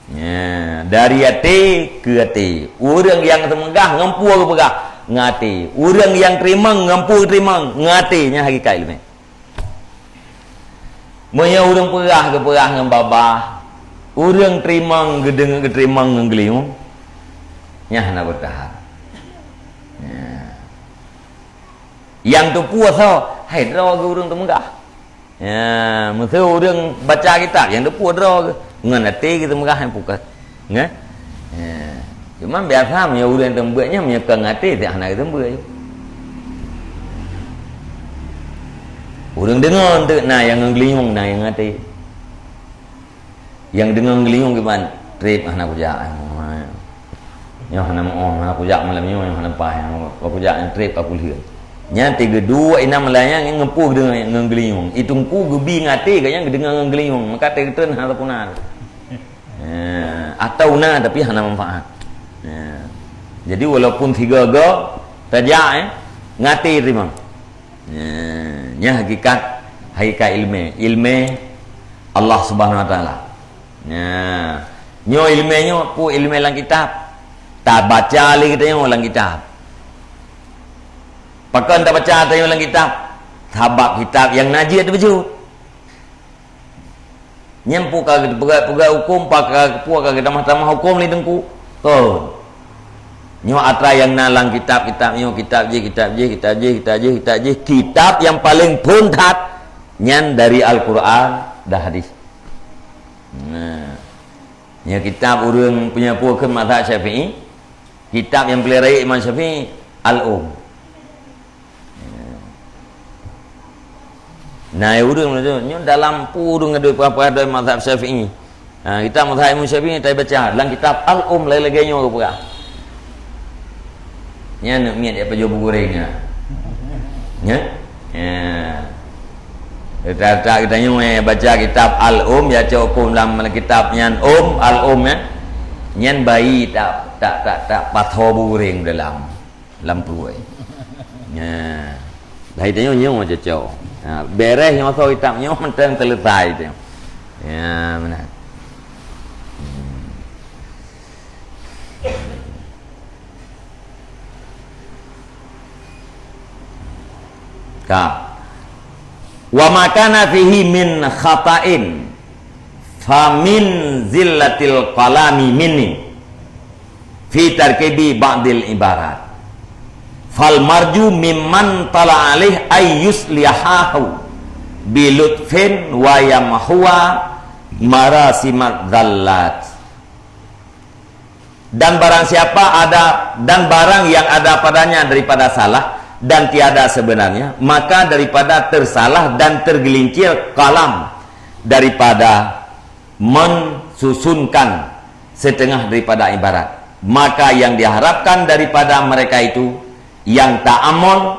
Ya, dari até keu até. Ureueng nyang teumeugah ngon peue geupeugah? Ngon até. Ureueng nyang teurimong ngon peue geuteurimong? Ngon até, nyan hakikat ileumèe. Meunyoe ureueng peugah geupeugah ngon babah, ureueng teurimong geudeungoe geuteurimong ngon geulinyueng, nyan hana beutahan. Ya. Nyang teupeue soe? Hai droe geuh ureueng teumeugah. Ya, meuseu ureueng baca kitab, nyang teupeue droe geuh. Ngon até geuh teumeugah nyang pukon. Nyan? Ya. Cuma biasa meunyoe ureueng teumeubeuet nyan, meunyoe kon ngon até, tak hana geuteumeubeuet. Ureuëng deungoe enteuk na nyang ngon geulinyueng, na nyang até. Nyang deungoe geulinyueng kiban, treb hana kujak. Nyoe hana meu'oh, hana kujak malam nyoe, nyoe hana paih. Nyoe kujak nyang treb ka kulheueh. Nyan teugeudua inong meulayan nyang ngeupue geudeungoe ngon geulinyueng. Itungku geubi ngaté gobnyan geudeungoe ngon geulinyueng, maka teugeutreun hana puna. Ya, atau na tapi hana manfaat. Ya. Jadi walaupun tiga go tajak, eh, ngaté teurimong. Ya, nyan hakikat, hakikat ilmu. Ilmu Allah Subhanahu Wa Taala. Ya. Nyoe ilmu nyoe peue ilmu lam kitab. Tabaca lé kita nyoe lam kitab. Pakon tabaca tanyoe lam kitab? Sabab kitab nyang na jeuet teupeujeuet. Nyan peue ka geupeugah-peugah huköm, peue ka geutamah-tamah huköm lé teungku? Kon. Nyoe atra nyang na lam kitab-kitab nyoe, kitab jih, kitab jih, kitab jih, kitab jih, kitab jih. Kitab nyang paleng phôn that nyan dari Al-Quran dan hadis. Nah. Nyoe kitab ureuëng punya peue kheun mazhab Syafi'i. Kitab nyang paleng rayeuk Imam Syafi'i, Al-Um. Nah, ureuëng tu, nyoe dalam peue ureuëng ngadoi peugah-peugah doi mazhab Syafi'i. Ha, kitab mazhab Imam Syafi'i, tai baca dalam kitab Al-Um lagée-lagée nyoe geupeugah. Nyan neuk miet ya pajoh bu goreng nyan. Nyan? Ya. Rata-rata geutanyoe, eh, baca kitab Al-Um, ya cok huköm lam kitab nyan Um, Al-Um, ya. Nyan bayi tak, tak, tak, tak patho bu goreng dalam. Lam pruet. Nah, dah itu nyoe, nyoe cocok. Ha, beres nyoe soe kitab nyoe mantong selesai tu. Ya, benar. Hmm. Ka. Wa ma kana fihi min khata'in fa min zillatil qalami minni fi tarkibi ba'dil ibarat. Fal marju mimman tala alaih ay yuslihahu bi lutfin wa yamhuwa marasimat dzallat. Dan barang siapa ada, dan barang yang ada padanya daripada salah dan tiada sebenarnya, maka daripada tersalah dan tergelincir kalam daripada mensusunkan setengah daripada ibarat. Maka yang diharapkan daripada mereka itu, yang ta'amul,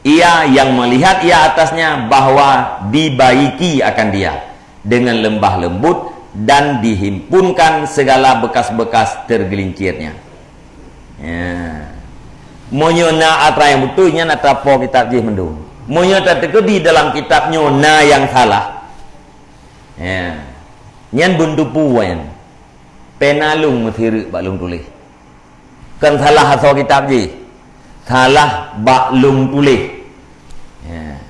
ia yang melihat ia atasnya bahwa dibaiki akan dia dengan lembah lembut dan dihimpunkan segala bekas-bekas tergelincirnya. Ya. Meunyoe na atra nyang beutôi, nyan atra po kitab jih mandum. Meunyoe tateukeudi dalam kitab nyoe na nyang salah, ya, nyan beuntupu nyan. Pena lôn meusireuk bak lôn tuléh. Kon salah asoe kitab jih. Salah bak lôn tuléh. Ya.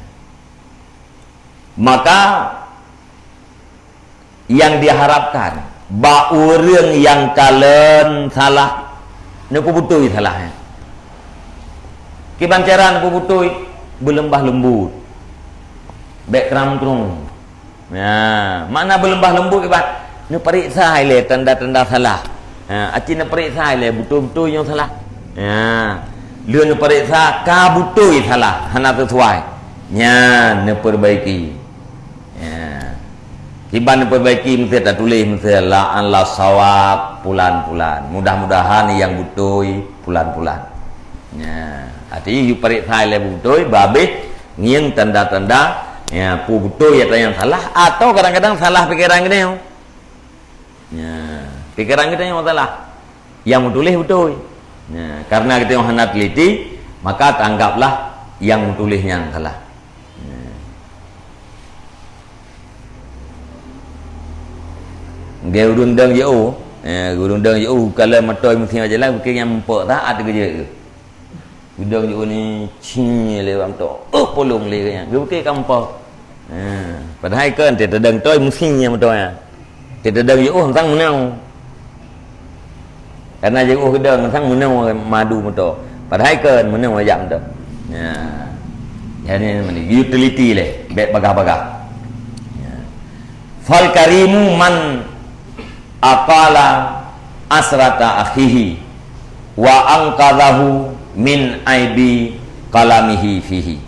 Maka, nyang diharapkan bak ureuëng nyang kalon salah, neupeubeutôi salah nyan. Kiban cara neupeubeutôi, beuleumbah leumbut. Bék kram-krum. Nah, makna beuleumbah leumbut ibarat neupareksa ilée tanda-tanda salah. Ha, aci neupareksa ilée beutôi-beutôi nyang salah. Ya. Lheueh neupareksa ka beutôi salah, hana sesuai. Nyan neuperbaiki. Ya. Kiban neuperbaiki meusti tatuléh meusti la'alla sawab pulan-pulan. Mudah-mudahan nyang beutôi pulan-pulan. Ya. Arti yue pareksa ilée beutôi, babeh ngieng tanda-tanda, ya, peue beutôi atau nyang salah, atau kadang-kadang salah pikeran geutanyoe. Ya, pikeran geutanyoe salah. Nyang meutuléh beutôi. Ya, karena geutanyoe hana teliti, maka tanggaplah nyang meutuléh nyan salah. Ya. Geu ureuëng dong jiôh, ya, ureuëng dong jiôh, kalau moto meusieng jalan, bukon nyang muphom taát keu jeuet. Udong jiôh ni, cing lé bak moto. Oh, polong lé geuh nyan. Geubukée ka muphom. Ha, padahai kon teuh tadong toi meusing nyang moto nyan. Teuh tadong jiôh sang meunoe. Karena jiôh geudong sang meunoe madu moto. Padahai kon meunoe jak moto. Ha. Jadi utility lé, bék bagah-bagah. Ha. Fal karimu man aqala asrata akhihi wa anqadhahu min aibi qalamihi fihi.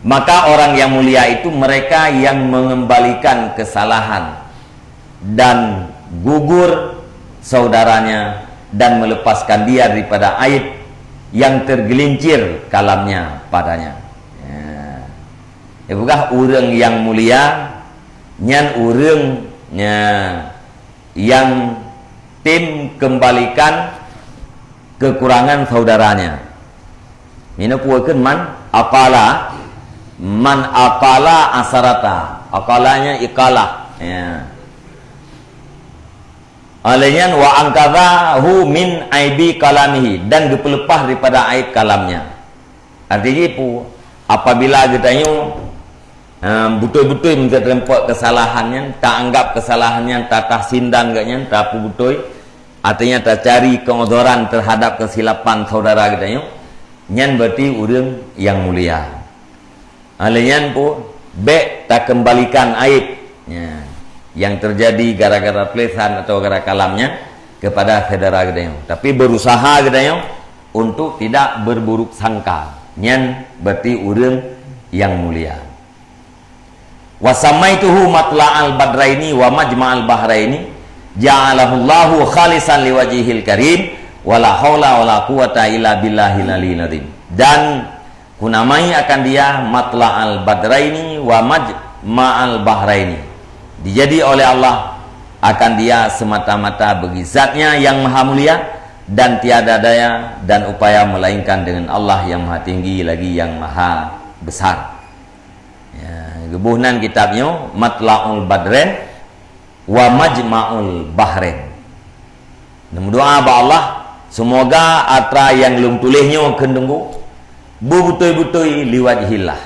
Maka orang yang mulia itu mereka yang mengembalikan kesalahan dan gugur saudaranya dan melepaskan dia daripada aib yang tergelincir kalamnya padanya. Ya. Ipeugah ureuëng nyang mulia, nyan ureuëng, ya, nyang tem kembalikan kekurangan saudaranya. Meunoe peue kheun man aqala, man aqala asarata. Aqala nyan iqalah. Ya. Lheueh nyan, "Wa anqadzahu min aibi qalamihi," dan geupeuleupah daripada aib kalamnya. Arti jih peue? Apabila geutanyoe, eh, beutôi-beutôi meuteureumpok keusalahan nyan, taanggap keusalahan nyan, tatahsindan geuh nyan, tapeubeutôi, artinya tacari keudhuran terhadap kesilapan saudara geutanyoe, nyan berarti ureuëng nyang mulia. Lheueh nyan peue, bék takeumbalikan aib, ya, nyang teujadi gara-gara tulésan atau gara kalam nyan kepada syedara geutanyoe. Tapi beurusaha geutanyoe untuk tidak berburuk sangka. Nyan berarti ureuëng nyang mulia. "Wa samaituhu matla'al badraini wa majma'al bahraini, ja'alahullahu khalisan liwajhihil karim, wa la haula wa la quwwata illa billahil aliyyil azim." Dan kunamai akan dia matla'al badraini wa majma'al bahraini. Dijadi oleh Allah akan dia semata-mata bagi Zatnya yang Maha Mulia dan tiada daya dan upaya melainkan dengan Allah yang Maha Tinggi lagi yang Maha Besar. Ya, geuboh nan kitab nyoe Matla'ul Badrain wa Majma'ul Bahrain. Neumeudoa bak Allah, "Seumoga atra nyang lôn tuléh nyoe kheun Teungku beubeutôi-beutôi liwajhillah."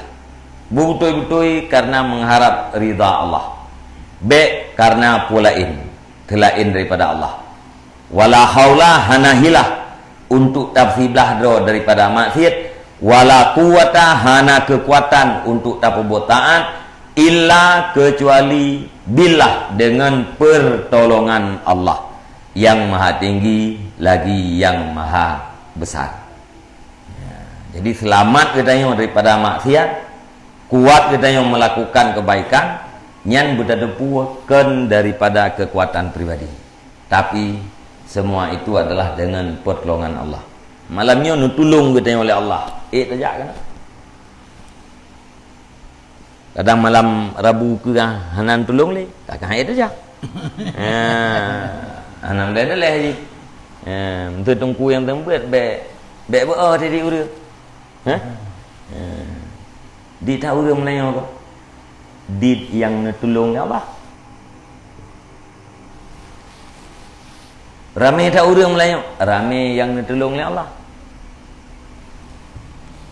Beubeutôi-beutôi karena mengharap ridha Allah. Bék karena peue laén, teulaén daripada Allah. Wala haula, hana hilah untuk tapeusibeulaih droe daripada maksiat, wala quwwata, hana keukuatan untuk tapeubuet taat, illa, keucuali, billah, dengan pertolongan Allah yang Maha Tinggi lagi yang Maha Besar. Ya, jadi seulamat geutanyoe daripada maksiat, kuat geutanyoe melakukan kebaikan, nyan beutateupeue kon daripada kekuatan pribadi. Tapi, semua itu adalah dengan pertolongan Allah. Malam nyoe neutulông geutanyoe lé Allah. Ék tajak keunoe. Kadang malam Rabu keu hana neutulông lé, ka keuhai ék tajak. Ha, hana meudaleh jih. Ha, meunteue teungku nyang teumbeuet bék, bék beu-oh di ureuëng. Hah? Ha. Di ta ureuëng meulayeue ko. Di nyang neutulông lé Allah. Ramé that ureuëng meulayeue, ramé nyang neutulông lé Allah.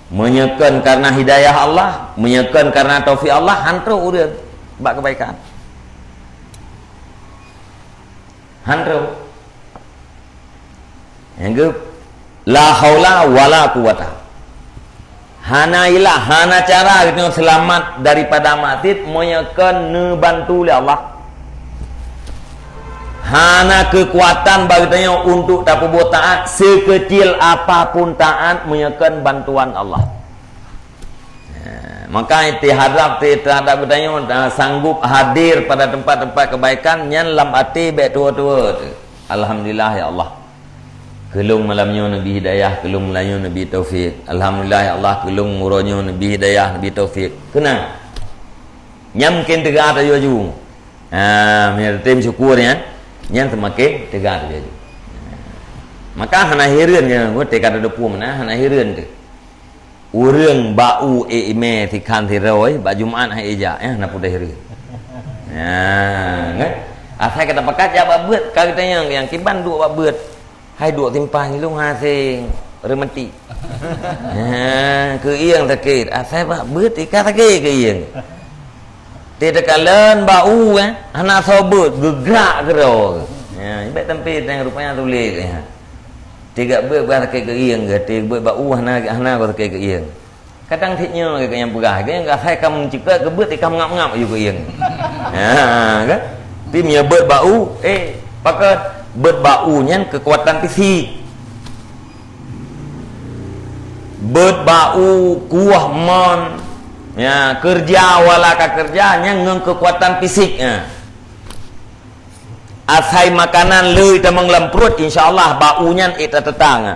Meunyoe kon karena hidayah Allah, meunyoe kon karena taufik Allah, han trok ureuëng bak kebaikan. Han trok. Nyang geup, la haula wala quwwata. Hana ilah, hana cara geutanyoe seulamat daripada maksiat meunyoe kon neubantu lé Allah. Hana keukuatan bak geutanyoe untuk tapeubuet taat, seukeucil apapun taat meunyoe kon bantuan Allah. Ha, maka iharab teuhadap geutanyoe, ha, sanggup hadir pada tempat-tempat kebaikan nyan lam até bék tuwoe-tuwoe teuh. Alhamdulillah ya Allah. Keu lôn malam nyoe neubi hidayah, keu lôn malam nyoe neubi taufik. Alhamdulillah ya Allah, keu lôn uroe nyoe neubi hidayah, neubi taufik. Keunan. Nyan mungken teuga teuh laju. Ha, meunyoe tem syukur nyan, nyan seumaken teuga teuh laju. Maka hana hireuen nyan, teuka teudepu meunan, hana hireuen teuh. Ureuëng bak u ék imé sikhan sidroe, bak Jumat han ék jak, eh, na peudeh reueh. Nyan, kan? Asai ka tapakat jak bak beuet, ka geutanyong nyang kiban duek bak beuet. Hai duek simpang ilong hase reumatik. Ha, keuieng sakét. Asai bak beuet ika sakét keuieng. Teuka lôn bak u, eh, hana soe beuet, geugrak keudroe. Ya, ibet tampé tang rupanya tuléh, ya. Teuga beuet bak sakét keuieng, teuga beuet bak u hana, hana bak sakét keuieng. Kadang cit nyoe nyang peugah, nyang asai ka meuceukat keu beuet, ka meungab-ngab aju keuieng. Ha, kan? Tapi meunyoe beuet bak u, eh, pakon beuet bak u nyan keukuatan fisik. Beuet bak u kuah mon, Ya, keureuja wala ka keureuja, nyan ngon keukuatan fisik, ya. Asai makanan le tamong lam pruet, insya Allah bak u nyan ék tateutang, ya.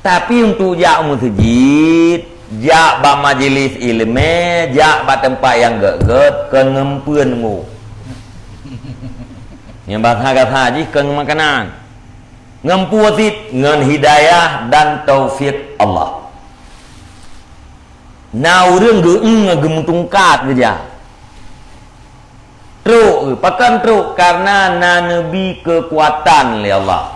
Tapi untuk jak u meuseujid, jak bak majelis ileumé, jak bak teumpat nyang gét-gét, kon ngon peuen ngon. Nyang bahasa gasa jih kon ngon makanan. Ngon peue cit, ngon hidayah dan taufik Allah. Na ureuëng geu-, geumeutungkat geujak. Trok, pakon trok? Karena na neubi keukuatan lé Allah.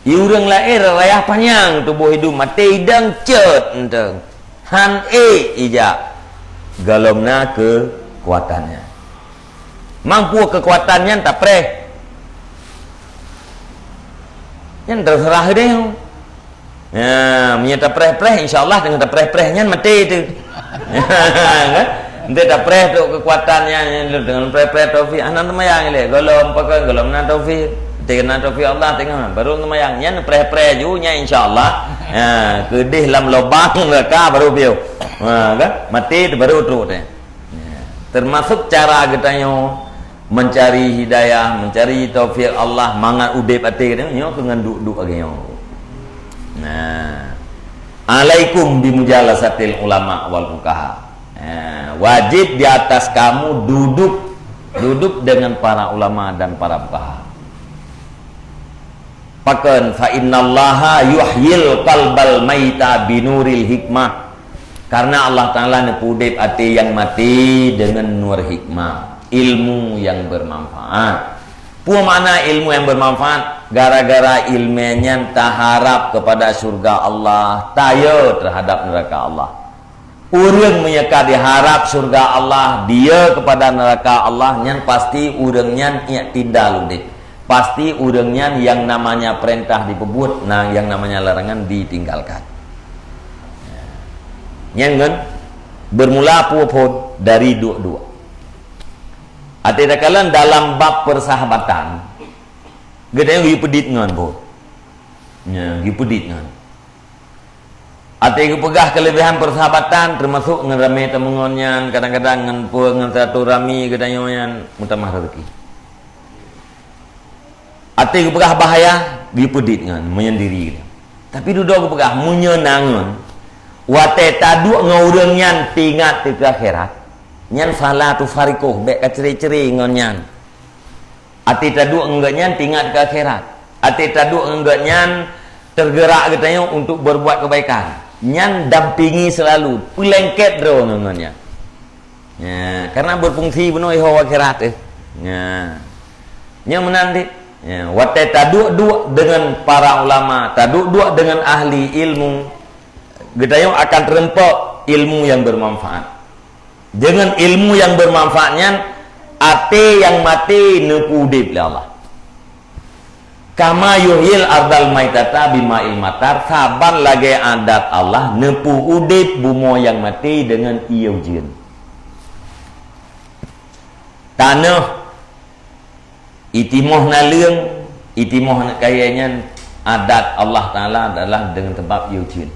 Di ureuëng laén rayah panyang tuboh idum, maté idang cot entong. Han ék ijak. Gohlom na keukuatan nyan. Mampu keukuatan nyan tapreh. Nyan terserah deh. Ya, meunyoe tapreh-preh, insya Allah dengan tapreh-preh nyan maté tu. Kan? Nanti tapreh tu keukuatan nyan, nyan tu dengan preh-preh taufik. Hana seumayang ilée. Gohlom pakon, gohlom na taufik. Teuka na taufik Allah teuka. Baru seumayang. Nyan preh-preh ju, nyan insya Allah. Ya, keudeh lam lubang neraka baru piôh. Ha, kan? Maté tu baru trok teh. Ya. Termasuk cara geutanyoe mencari hidayah, mencari taufik Allah, mangat udeb até geutanyoe, nyoe keu ngon duek-duek lagée nyoe. Nah. Alaikum bimujalasatil ulama wal fuqaha. Nah, wajib di atas kamu duduk, duduk dengan para ulama dan para fuqaha. Pakon, fa innallaha yuhyil qalbal maita binuril hikmah. Karena Allah Taala neupeuudeb até nyang maté deungon nur hikmah, ilmu yang bermanfaat. Peue makna ilmu yang bermanfaat? Gara-gara ileumé nyan taharab kepada syurga Allah, tayo terhadap neraka Allah. Ureuëng meunyoe ka diharab syurga Allah, dia kepada neraka Allah, nyan pasti ureuëng nyan i'tidal udeb. Pasti ureuëng nyan yang namanya perintah dipeubuet, na yang namanya larangan ditinggalkan. Nyan ngon bermula peue phon dari duek-duek. Até takalon dalam bab persahabatan, geutanyoe geupeudit ngon phon. Nya, geupeudit ngon. Até geupeugah keulebihan persahabatan, teumasok ngon ramé tameungon nyan, kadang-kadang ngon peue, ngon silaturahmi geutanyoe nyan, meutamah rezeki. Até geupeugah bahaya, geupeudit ngon, meunyan diri. Tapi dudoe geupeugah, meunyoe na ngon, watée taduek ngon ureuëng nyan teuingat teuh keu akhirat, nyan fala tufariquh, bék kacre-cre ngon nyan. Até taduek ngon gobnyan teuingat keu akhirat. Até taduek ngon gobnyan tergerak geutanyoe untuk berbuat kebaikan. Nyan dampingi selalu, peulengket droe ngon gobnyan. Ya, karena berfungsi bunoe iho akhirat, eh. Ya. Nyan meunan dit. Ya, watée taduek-duek dengan para ulama, taduek-duek dengan ahli ilmu, geutanyoe akan teureumpok ilmu yang bermanfaat. Dengan ilmu yang bermanfaat nyan, até nyang maté neupeuudeb lé Allah. Kama yuhyil ardal maitata bima'il matar, saban lagée adat Allah neupeuudeb bumoe nyang maté deungon ié ujeuen. Tanoh itimoh naleueng, itimoh aneuk kayée nyan adat Allah Taala adalah deungon sabab ié ujeuen.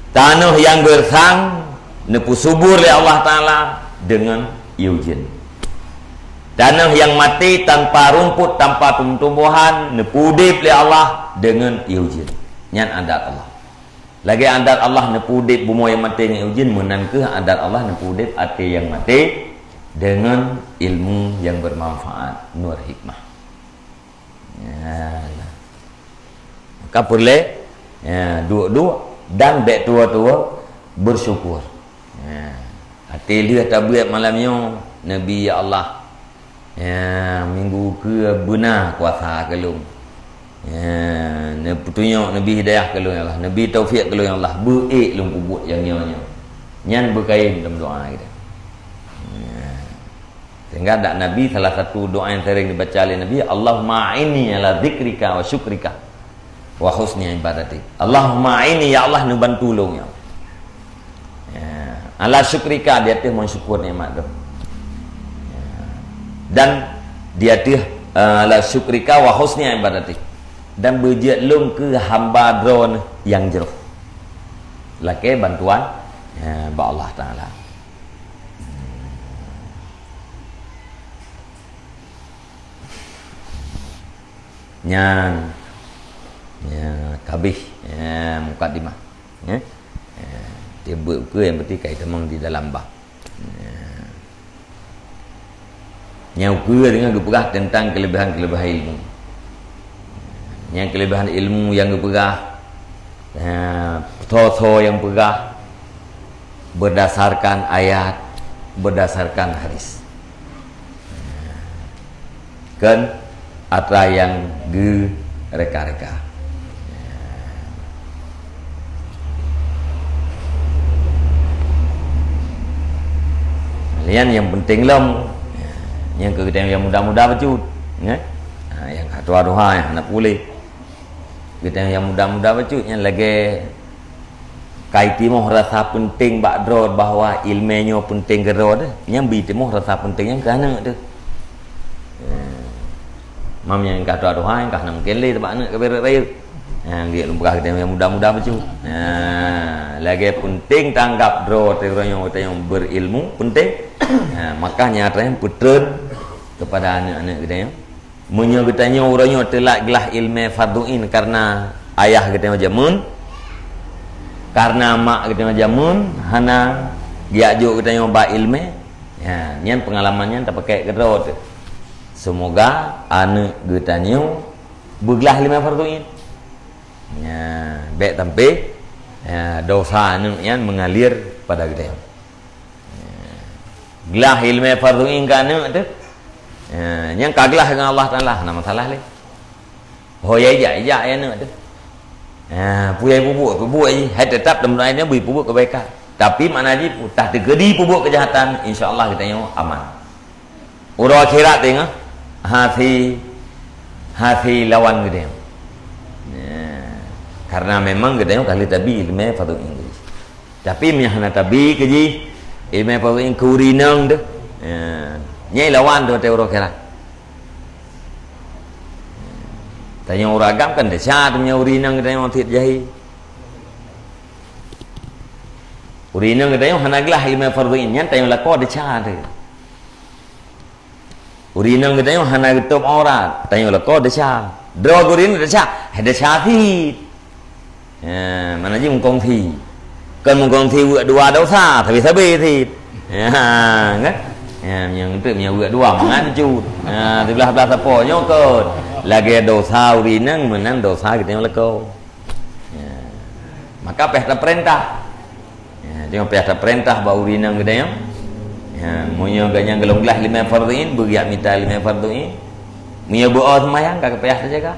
Tanoh nyang geusang neupeusubur lé Allah Taala deungon ié ujeuen. Tanoh nyang maté tanpa rumput, tanpa tumbuh-tumbuhan, neupeuudeb lé Allah deungon ié ujeuen. Nyan adat Allah. Lagée adat Allah neupeuudeb bumoe nyang maté ngon ié ujeuen, meunan kheueh adat Allah neupeuudeb até nyang maté deungon ilmu nyang bermanfaat, nur hikmah. Ya. Maka peureulée, ya, duek-duek dan bék tuwo-tuwo bersyukur. Ya. Até lheueh tabeuet malam nyoe, Nabi, ya Allah, ya, minggu keue beuna kuasa keu lôn. Ya, neupeutunyok, neubi hidayah keu lôn, ya Allah. Neubi taufik keu lôn, ya Allah. Beu ék lôn peubuet nyang nyoe-nyoe. Nyan beukayém dalam doa kita. Ya. Sehingga dak Nabi, salah satu doa yang sering dibaca oleh Nabi, "Allahumma a'inni ala dzikrika wa syukrika wa husni ibadatik." Allahumma a'inni, ya Allah, neubantu lôn, ya Allah. Ya, ala syukrika, di ateueh meusyukur nikmat tu. Ya. Dan di ateueh, eh, ala syukrika wa husni ibadatik. Dan beujeuet lom keu hamba Droeneuh nyang jroh, lakée bantuan, ya, bak Allah Taala. Nyan, ya, ka abéh, ya, mukadimah. Ya. Ya, tieb buet ukeue nyang penting ka itamong di dalam bab. Ya. Nyang ukeue teungoh geupeugah teuntang keuleubehan-keuleubehan ilmu. Nyang keuleubehan ilmu nyang geupeugah, ya, soe-soe nyang peugah berdasarkan ayat, berdasarkan hadis. Kon atra nyang geureka-reka. Nyan nyang penting lom. Nyang keu geutanyoe nyang muda-muda bacut, ya. Ha, nyang ka tuha-tuha nyang hana puléh. Geutanyoe nyang muda-muda bacut nyan lagée ka itimoh rasa penting bak droe bahwa iéleumé nyoe penting keu droe, nyan bri timoh rasa penting nyan keu aneuëk teuh. Eh, mam nyang ka tuha-tuha, nyang ka hana mungken lé bak aneuëk ka beuet rayeuk. Nyang geupeugah geutanyoe nyang muda-muda bacut. Nah, lagée penting tanggap droe teuh uroe nyoe geutanyoe berilmu, penting. Nah, maka nyan atra nyang peutreun kepada aneuëk-aneuëk geutanyoe. Meunyoe geutanyoe uroe nyoe teulat glah iéleumé fardhu ain kareuna ayah geutanyoe jameun, kareuna mak geutanyoe jameun hana geujak jok geutanyoe bak iéleumé, ya, nyan peungalaman nyan tapakék keudroe teuh. Seumoga aneuëk geutanyoe beuglah iéleumé fardhu ain. Ya, bék sampé, ya, dosa aneuëk nyan meungalir pada geutanyoe. Glah iéleumé fardhu ain keu aneuëk teuh. Eh, nyang ka glah ngon Allah Taala, hana masalah lé. Ho ya ijak, ijak ya aneuëk teuh. Eh, peue nyang peubuet, peubuet jih. Hai teutap lam doa nyan bri peubuet keubaikan. Tapi makna jih, teukeudi peubuet keujahatan, insya Allah geutanyoe aman. Uroe akhirat teungoh hase, hase lawan geutanyoe. Ya. Karena memang geutanyoe ka lheueh tabi iéleumé fardhu ain. Tapi meunyoe hana tabi keu jih, iéleumé fardhu ain keu ureuëng inong teuh. Ya. Nyan lawan teuh watée uroe akhirat. Tanyoe ureuëng agam kan desya teuh meunyoe ureuëng inong geutanyoe tieb jahé. Ureuëng inong geutanyoe hana glah iéleumé fardhu ain, nyan tanyoe lakoe desya teuh. Ureuëng inong geutanyoe hana geutôb aurat, tanyoe lakoe desya. Droe ureuëng inong desya, hai desya cit. Ya, mana jih meukongsi. Kon meukongsi weuek dua dosa, sabe-sabe cit. Ya, kan? Ya, nyang teuk nyang weuek dua mangat cut. Ya, siblah-blah sapo nyoe kon. Lagée dosa ureuëng inong meunan dosa geutanyoe lakoe. Ya. Maka payah tapeurintah. Ya, teungoh payah tapeurintah bak ureuëng inong geutanyoe. Ya, meunyoe gobnyan golom glah iéleumé fardhu ain, beujak mita iéleumé fardhu ain. Meunyoe beu-o seumayang, ka payah tajaga.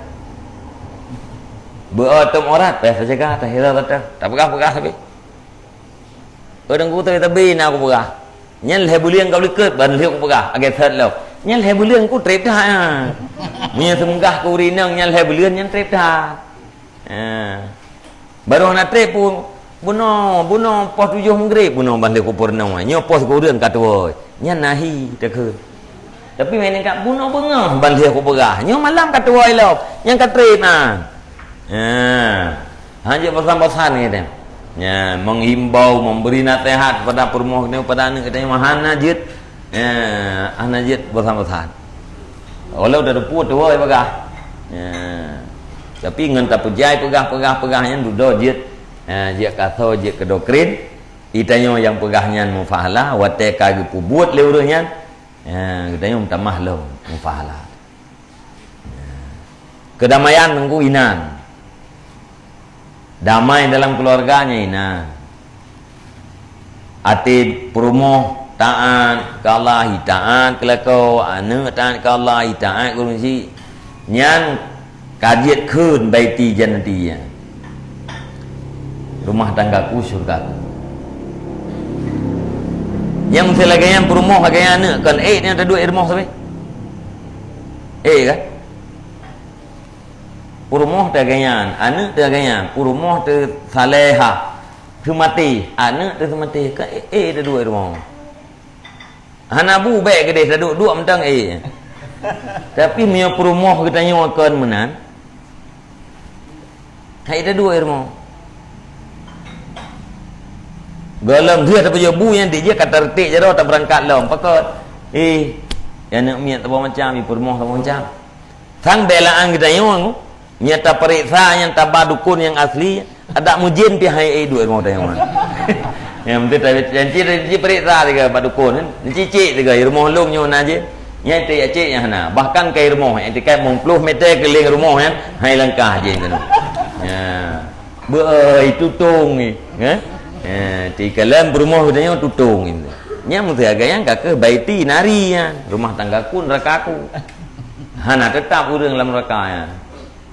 Beu-o tôb aurat, payah tajaga, tahira, tapeugah-peugah sabe. Ureuëng kutoe tabi na kupeugah. Nyan lhée buleuen ka likot ban lheueh kupeugah, agée that lom. Nyan lhée buleuen ku treb that. Meunyoe seumeugah keu ureuëng inong nyan lhée buleuen nyan treb that. Ha. Barô hana treb pun, bunoe, bunoe poh tujoh Maghrib, bunoe ban lheueh kupeurunoe. Nyoe poh sikureueng ka tuwoe. Nyan nahi takheun. Tapi meunyoe ka bunoe beungoh ban lheueh kupeugah. Nyoe malam ka tuwoe lom. Nyan ka treb nyan. Ha. Hanjeuet bosan-bosan gitu. Ya, menghimbau, memberi nasihat kepada peurumoh geutanyoe, kepada aneuëk geutanyoe, hana jeuet. Ya, hana jeuet bosan-bosan. Walau dah teupeu tuwoe bagah. Ya. Tapi ngon tapeujai peugah-peugah-peugah nyan dudoe jeuet. Ya, jeuet kasoe, jeuet keu doktrin. Geutanyoe nyang peugah nyan mufahalah, watée ka geupeubuet lé ureuëng nyan, ya, geutanyoe meutamah lom mufahalah. Keudamaian teungku inan. Damai dalam keuluwarga nyan inan. Até peurumoh taát keu Allah, i taát keu lakoe, aneuëk taát keu Allah, i taát keu ureuëng syiek. Nyan ka jeuet kheun baiti jannati nyan. Rumah tanggaku syurgaku. Nyang meusé lagée nyan peurumoh lagée nyan aneuëk kon ék nyan taduek i rumoh sabe. Ék kan? Peurumoh teuh lagée nyan, aneuëk teuh lagée nyan, peurumoh teuh salehah, seumaté, aneuëk teuh seumaté, ka ék, ék taduek i rumoh. Hana bu bék keudeh taduek-duek mantong ék. Tapi meunyoe peurumoh geutanyoe kon meunan, Hai ita duek rumoh. Gohlom deuh tapajoh bu nyang dijak ka taretek jaroe tabeurangkat lom. Pakon? Eh, ya aneuk miet saboh macam, ipeurumoh saboh macam. Sang belaan geutanyoe, nyang tapareksa, nyang taba dukon nyang asli, adak mujin pih hai, eh, duek rumoh tanyoe. Nyang penting tabi janci, janci pareksa tiga bak dukon kan. Cicik tiga, "Rumoh lôn nyoe na jih." Nyang ti cik nyang hana. Bahkan kai rumoh, nyang tikai meuplôh meter keulieng rumoh nyan, hai langkah jih keunoe. Ya. Beu, eh, tutong ni, eh? Eh, ti kalon peurumoh geutanyoe tutong ni. Nyang meusti agak nyang ka keuh baiti nari nyan. Rumah tanggaku nerakaku. Hana tetap ureueng lam neraka nyan.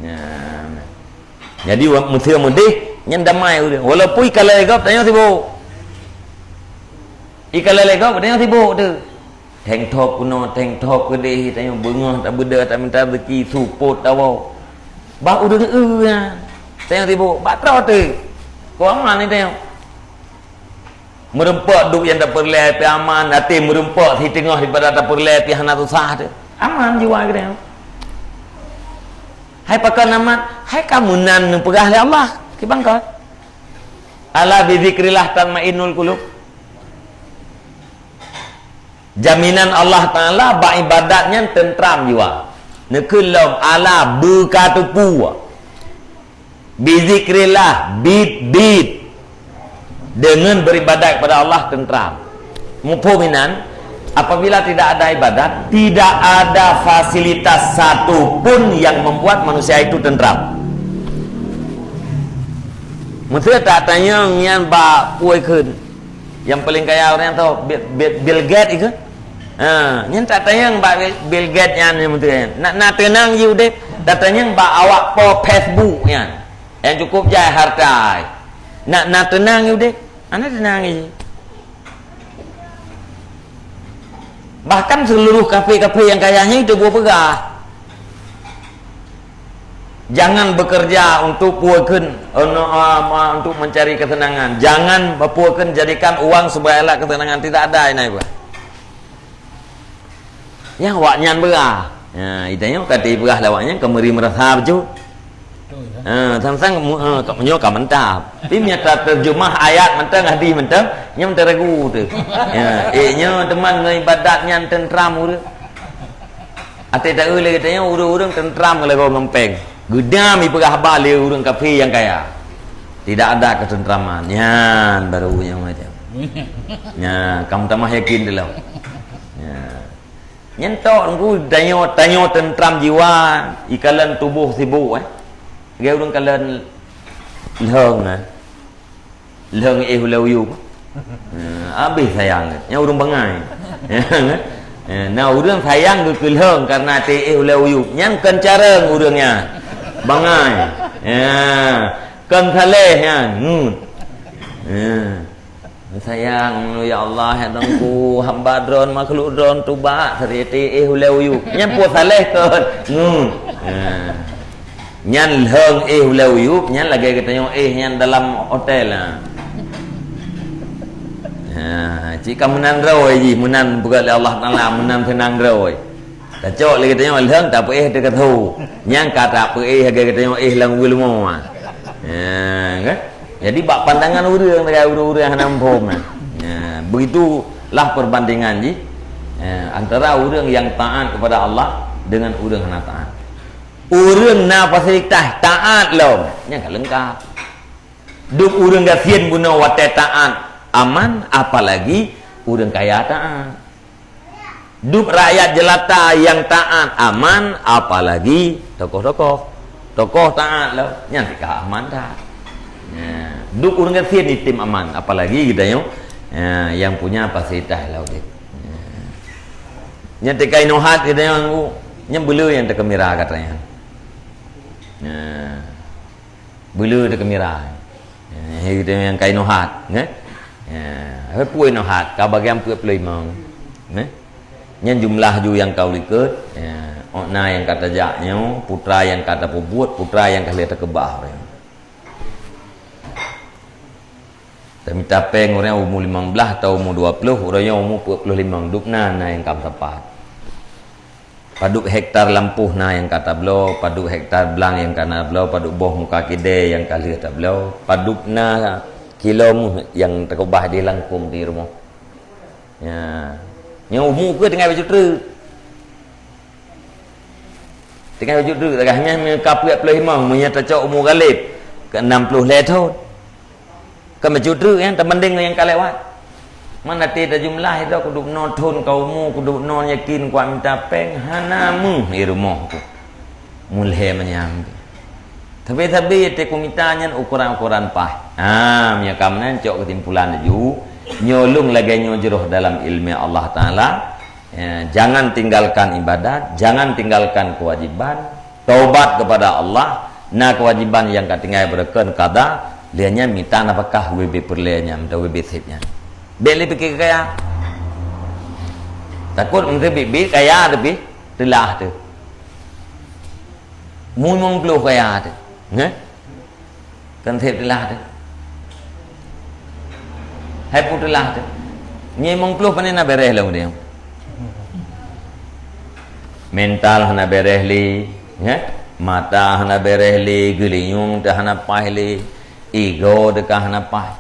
Nyan. Jadi, wa-, meusé meudeh, nyan damai ureueng. Walaupun ikalai gob, tanyoe sibuk. Ikalai gob, tanyoe sibuk tu. Teng thop keunoe, teng thop keudeh, tanyoe beungoh tabeudôh, taminta rezeki, supot tawoe. Bah ureueng eu nyan. Tanyoe sibuk, bak troh tu. Kok aman ni tanyoe? Meureumpok duek nyang tapeureulée pih aman, até meureumpok siteungoh daripada tapeureulée pih hana susah teuh. Aman jiwa geutanyoe. Hai pakon aman, hai ka meunan neupeugah lé Allah, kiban kon. "Ala bizikrillah tatmainnul qulub." Jaminan Allah Taala bak ibadat nyan teuntram jiwa. Neukheun lom, ala beuka teupeu. Bizikrillah, bit-bit. Dengan beribadat kepada Allah tentram. Muphom inan, apabila tidak ada ibadat, tidak ada fasilitas satu pun yang membuat manusia itu tentram. Meusé tatanyong nyan bak peue kheun? Nyang paléng kaya ureueng nyan toh Bill, Bill, Bill Gates ikeu. Ha, nyan tatanyong bak Bill, Bill Gates nyan, nyan beutôi nyan. Nak na teunang jih udép, tatanyong bak awak po Facebook nyan. Nyang cukup jai hareuta. Nak na teunang jih udép, hana teunang jih. Bahkan seluruh kafé-kafé nyang kaya nyan itu buah peugah. Jangan bekerja untuk peue kheun, untuk, ah, untuk mencari kesenangan. Jangan peue kheun jadikan uang sebagai alat kesenangan. Tidak ada inan peugah. Nyang awak nyan peugah. Ya, itanyoe ka dipeugah lé awak nyan ka meuri meurasa beujeuet. Betul, ya. Ha, sang-sang mu-, ha, ka meunyoe ka mantap. Tapi meunyoe tateurjeumah ayat mantong, hadis mantong, nyan mantong ragu tu. Ya, eh, nyoe teuma ngon ibadat nyan teuntram ureueng. Até taeu lé geutanyoe ureueng-ureueng teuntram lagoe ngon péng. Geudam ipeugah haba lé ureueng kafé nyang kaya. Tidak ada ketentraman. Nyan baru nyang macam. Nyan, kamu tamah yakin dulu. Nyan. Nyan tok Teungku, tanyoe, tanyoe teuntram jiwa, ikalon tuboh sibuk, eh. Lagèe ureueng kalon lheueng, eh. Lheueng éh ulèe uyup. Eh, habéh sayang. Nyan ureueng bangai. Eh, na ureueng sayang keu lheueng karena até éh ulèe uyup. Nyan kon carông ureueng nyan. Bangai. Ya. Kon saleh nyan. Ngut. Ya. Sayang, ya Allah, ya Tuhanku, hamba droen, makhluk droen, tuba, seureuti éh ulèe uyup. Nyan peue saleh kon? Ngut. Ha. Nyan lheueng éh ulèe uyup, nyan lagèe geutanyoe éh nyan dalam hotel, ha. Ha, cit ka meunan droe jih, meunan peugah lé Allah Taala, meunan seunang droe. Tacok lé geutanyoe lheueng tapeuéh teuka tho. Nyang ka tapeuéh lagèe geutanyoe éh lam ubeue leumo. Ha, kan? Jadi bak pandangan ureueng, ureueng-ureueng hana muphom, nah. Ha, begitulah perbandingan jih, ha, antara ureueng nyang taat kepada Allah dengan ureueng hana taat. Ureueng na fasilitas taat lom, nyan ka leungkap. Dum ureueng gasien bunoe watèe taat aman, apalagi ureueng kaya taat. Dum rakyat jelata nyang taat aman, apalagi tokoh-tokoh. Tokoh taat lom, nyan teuka aman that. Nyan, dum ureueng gasien item aman, apalagi geutanyoe, ya, nyang punya fasilitas lam udép. Nyan. Nyan teuka inoe hat geutanyoe, nyan beuleu nyang teukeumira gata nyan. Nyan. Beuleu teukeumira. Eh, geutanyoe nyang ka inoe hat, nggih. Ya, peue inoe hat, ka bagian peuet ploh limong. Nggih. Nyan jumlah ju nyang ka u likot, ya, ôk na nyang ka tajak nyoe, putra nyang ka tapeubuet, putra nyang ka lheueh takeubah. Tamita péng ureueng umu limong blaih atau umu dua ploh, ureueng nyoe umu peuet ploh limong, dum na, na nyang ka meusapat. Padub hektar lampôh na nyang ka tabloe, padub hektar blang nyang ka na tabloe, padub boh muka keudè nyang ka lheueh tabloe, padub na kilo méuh nyang teukeubah di langkông di rumoh. Ya. Nyoe umu keuh tinggai bacut treuk. Tinggai bacut treuk, tagah nyan meunyoe ka peuet ploh limong, meunyoe tacok umu galeb, keu enam ploh lhèe thon. Kan bacut treuk nyan teubandéng ngon nyang ka lewat. Man até tajumlah itu, kuduek noe thon ka umu, kuduek noe yakin kuat mita péng, hana méuh di rumoh tu. Mulhé manyam. Tapi-tapi até kumita nyan ukuran-ukuran paih. Ha, meunyoe ka meunan cok keusimpulan laju, nyoe lôn lagèe nyoe jroh dalam ileumèe Allah Taala. Ya, jangan tinggalkan ibadat, jangan tinggalkan kewajiban. Taubat kepada Allah, na kewajiban nyang ka tinggai beureukan qada, lheueh nyan mita nafakah ubé peureulèe nyan, mita ubé sép nyan. Bèk lé piké kaya. Takot meunteubit-bit kaya tapi teulah teuh. Limong ploh kaya teuh. Nggih? Kan sép teulah teuh. Hai peue teulah teuh. Nyoe limong ploh pané na bèrèh lom deh. Mental hana bèrèh lé, ya? Mata hana bèrèh lé, geulinyueng teuh hana paih lé, igoe teuh ka hana paih.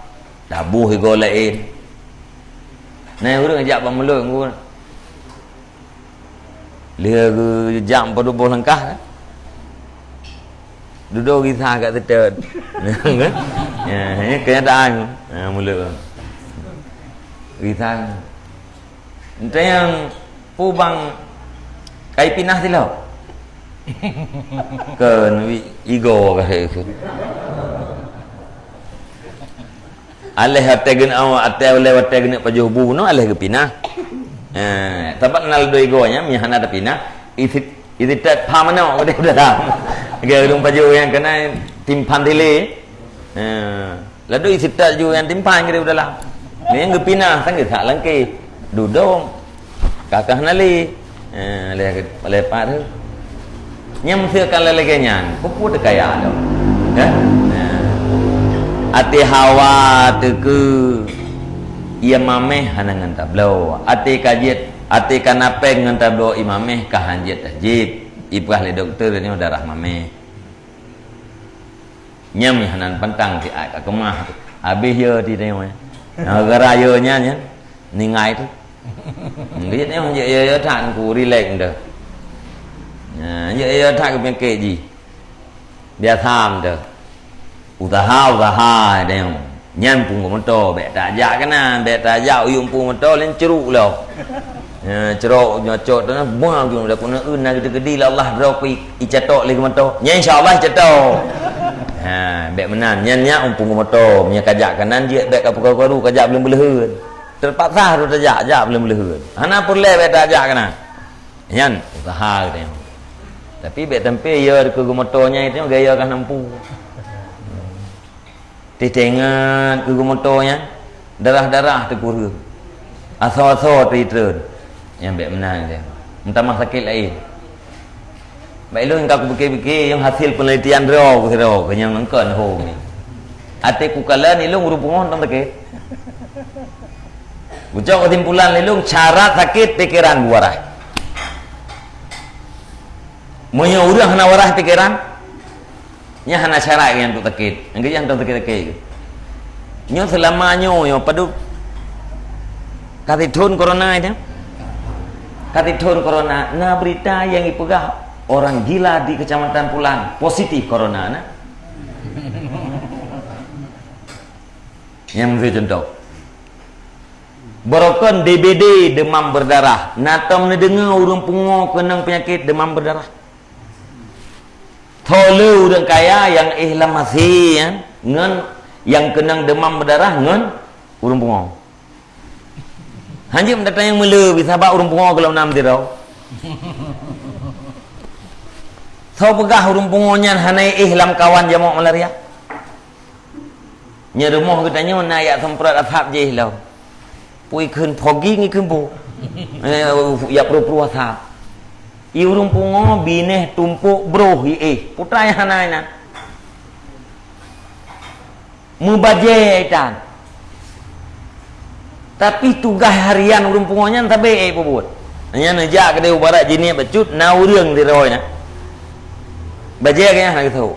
Taboh igoe laén. Na ureueng jak bak mulod ngon Lheueh geujak padub boh langkah, kan? Dudoe gisa kat sitet. Ya, ini kenyataan. Ha, mulod. Gisa. Entah nyang peue bang kai pinah silop. Keu igoe ka. Aléh watèe geuneuk, watèe, aléh watèe geuneuk pajoh bu nyoe aléh geupinah. Eh, sabab na ladôm igoe nyan, meunyo hana tapinah, isi, isi tet pha manok keudéh u dalam. Lagèe ureueng pajoh nyang keunan timphan dilèe. Eh, ladôm isi tet ju nyang timphan keudéh u dalam. Meunyo nyang geupinah, sang geusak langkée. Dudoe. Ka keuh hana lé. Eh, lé, lé pat tu. Nyang meuseukan lagèe nyan, peue-peue teukaya lom. Kan? Nah. Até hawa teukeue, ié maméh hana ngon tabloe. Até ka jeuet, até ka na péng ngon tabloe ié maméh ka han jeuet tajieb. Ipeugah lé dokto nyoe darah maméh. Nyan meuhana pantang siat ka keumah tu. Habéh yö ti tanyoe. Nah, gara-gara yö nyan, nyan, ningai tu. Dia tengok je yö-yö that ku relax dah. Nah, je yö that ku pengke ji. Biasa dah. Usaha, usaha tengok. Nyan punggung moto, bèk tajak keunan, bèk tajak uyueng punggung moto laén cerok lom. Ya, cerok nyocok tu nah, buang tu dah keuneuk eun na geude-geude lé Allah droe ku i, icatok lé moto. Nyan insya Allah icatok. Ha, bèk meunan. Nyan nyak uyueng punggung moto, meunyo kajak keunan jeuet bèk ka pukaru-karu kajak beuleuen-beuleuen. Teupaksa harôh tajak, jak beuleuen-beuleuen. Hana peureulèe bèk tajak keunan. Nyan usaha geutanyoe. Tapi bèk sampai yö keu geumoto nyan itu gaya ka nampu. Teuingat keu geumoto nyan, darah-darah teukureueng. Asoe-asoe teuitreun. Nyan bèk meunan dia. Meutamah sakét laén. Bak ilôn ka kupike-pike nyang hasil penelitian droe ku sidroe ku nyang engkon hom ni. Até kukalon ilôn ureueng pungoh teuh sakét. Kucok kesimpulan ilôn, syarat sakét pikeran buarah. Meunyoe ureueng hana waras pikeran, nyan hana syarat nyang tu sakét. Nyang keu nyang tu sakét-sakét. Nyoe seulama nyoe, nyoe padub ka sithon corona nyan. Ka sithon corona, na berita nyang ipeugah orang gila di kecamatan pulan positif corona na. Nyang meucuntoh. Beurokon D B D demam berdarah. Na tom neudeungoe ureueng pungoh keunong peunyakét demam berdarah. Tho le ureueng kaya nyang éh lam maséh nyan ngon nyang keunong demam berdarah ngon ureueng pungoh. Hanjeuet meudatang nyang meule, sabab ureueng pungoh gohlom na meudroe. Tho peugah ureueng pungoh nyan hana éh lam kawan jamok malaria. Nyan rumoh geutanyoe na jak semprot asap jih lom. Pui kheun fogging ikheun bu. Eh, jak pru-pru asap. I ureueng pungoh binéh tumpok broh i éh. Putra nyang hana inan. Meubajée itan. Tapi tugaih harian ureueng pungoh nyan sabe éh peubuet. Nyan neujak keudeh u barat jiniet bacut, na ureuëng di roh na. Bajée geuh nyan hana geuseuôt.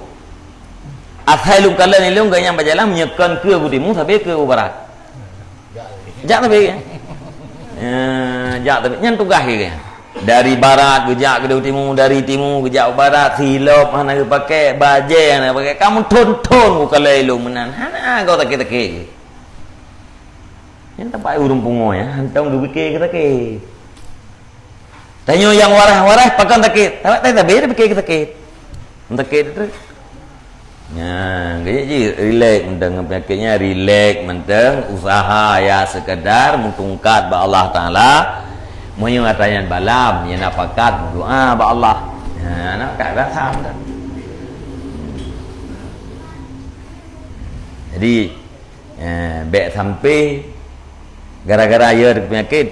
Asai lôn kalon ilôn geuh nyan bajalan meunyoe kon keue u timu sabe keue u barat. Jak sabe geuh. Ya, jak sabe. Nyan tugaih geuh nyan. Dari barat geujak keudeh u timu, dari timu geujak u barat, silop hana geupakai, bajée hana geupakai. Kamoe thon-thon u kalon ilôn meunan. Hana goe takée-takée. Nyan teumpat ureuëng pungo ya, hantom geupike keu takée. Tanyoe nyang waras-waras pakon takée, tapi tapi tapi pike keu takée. Takée tu. Nah, jadi ji relax mantong ngon penyakit nyan, relax mantong, usaha ya sekadar meutungkat bak Allah Taala. Meunyoe ata nyan balam, ya nak pakat doa bak Allah. Nah, nak pakat rasa mantong. Jadi, Eh, bék sampai gara-gara ya peunyakét,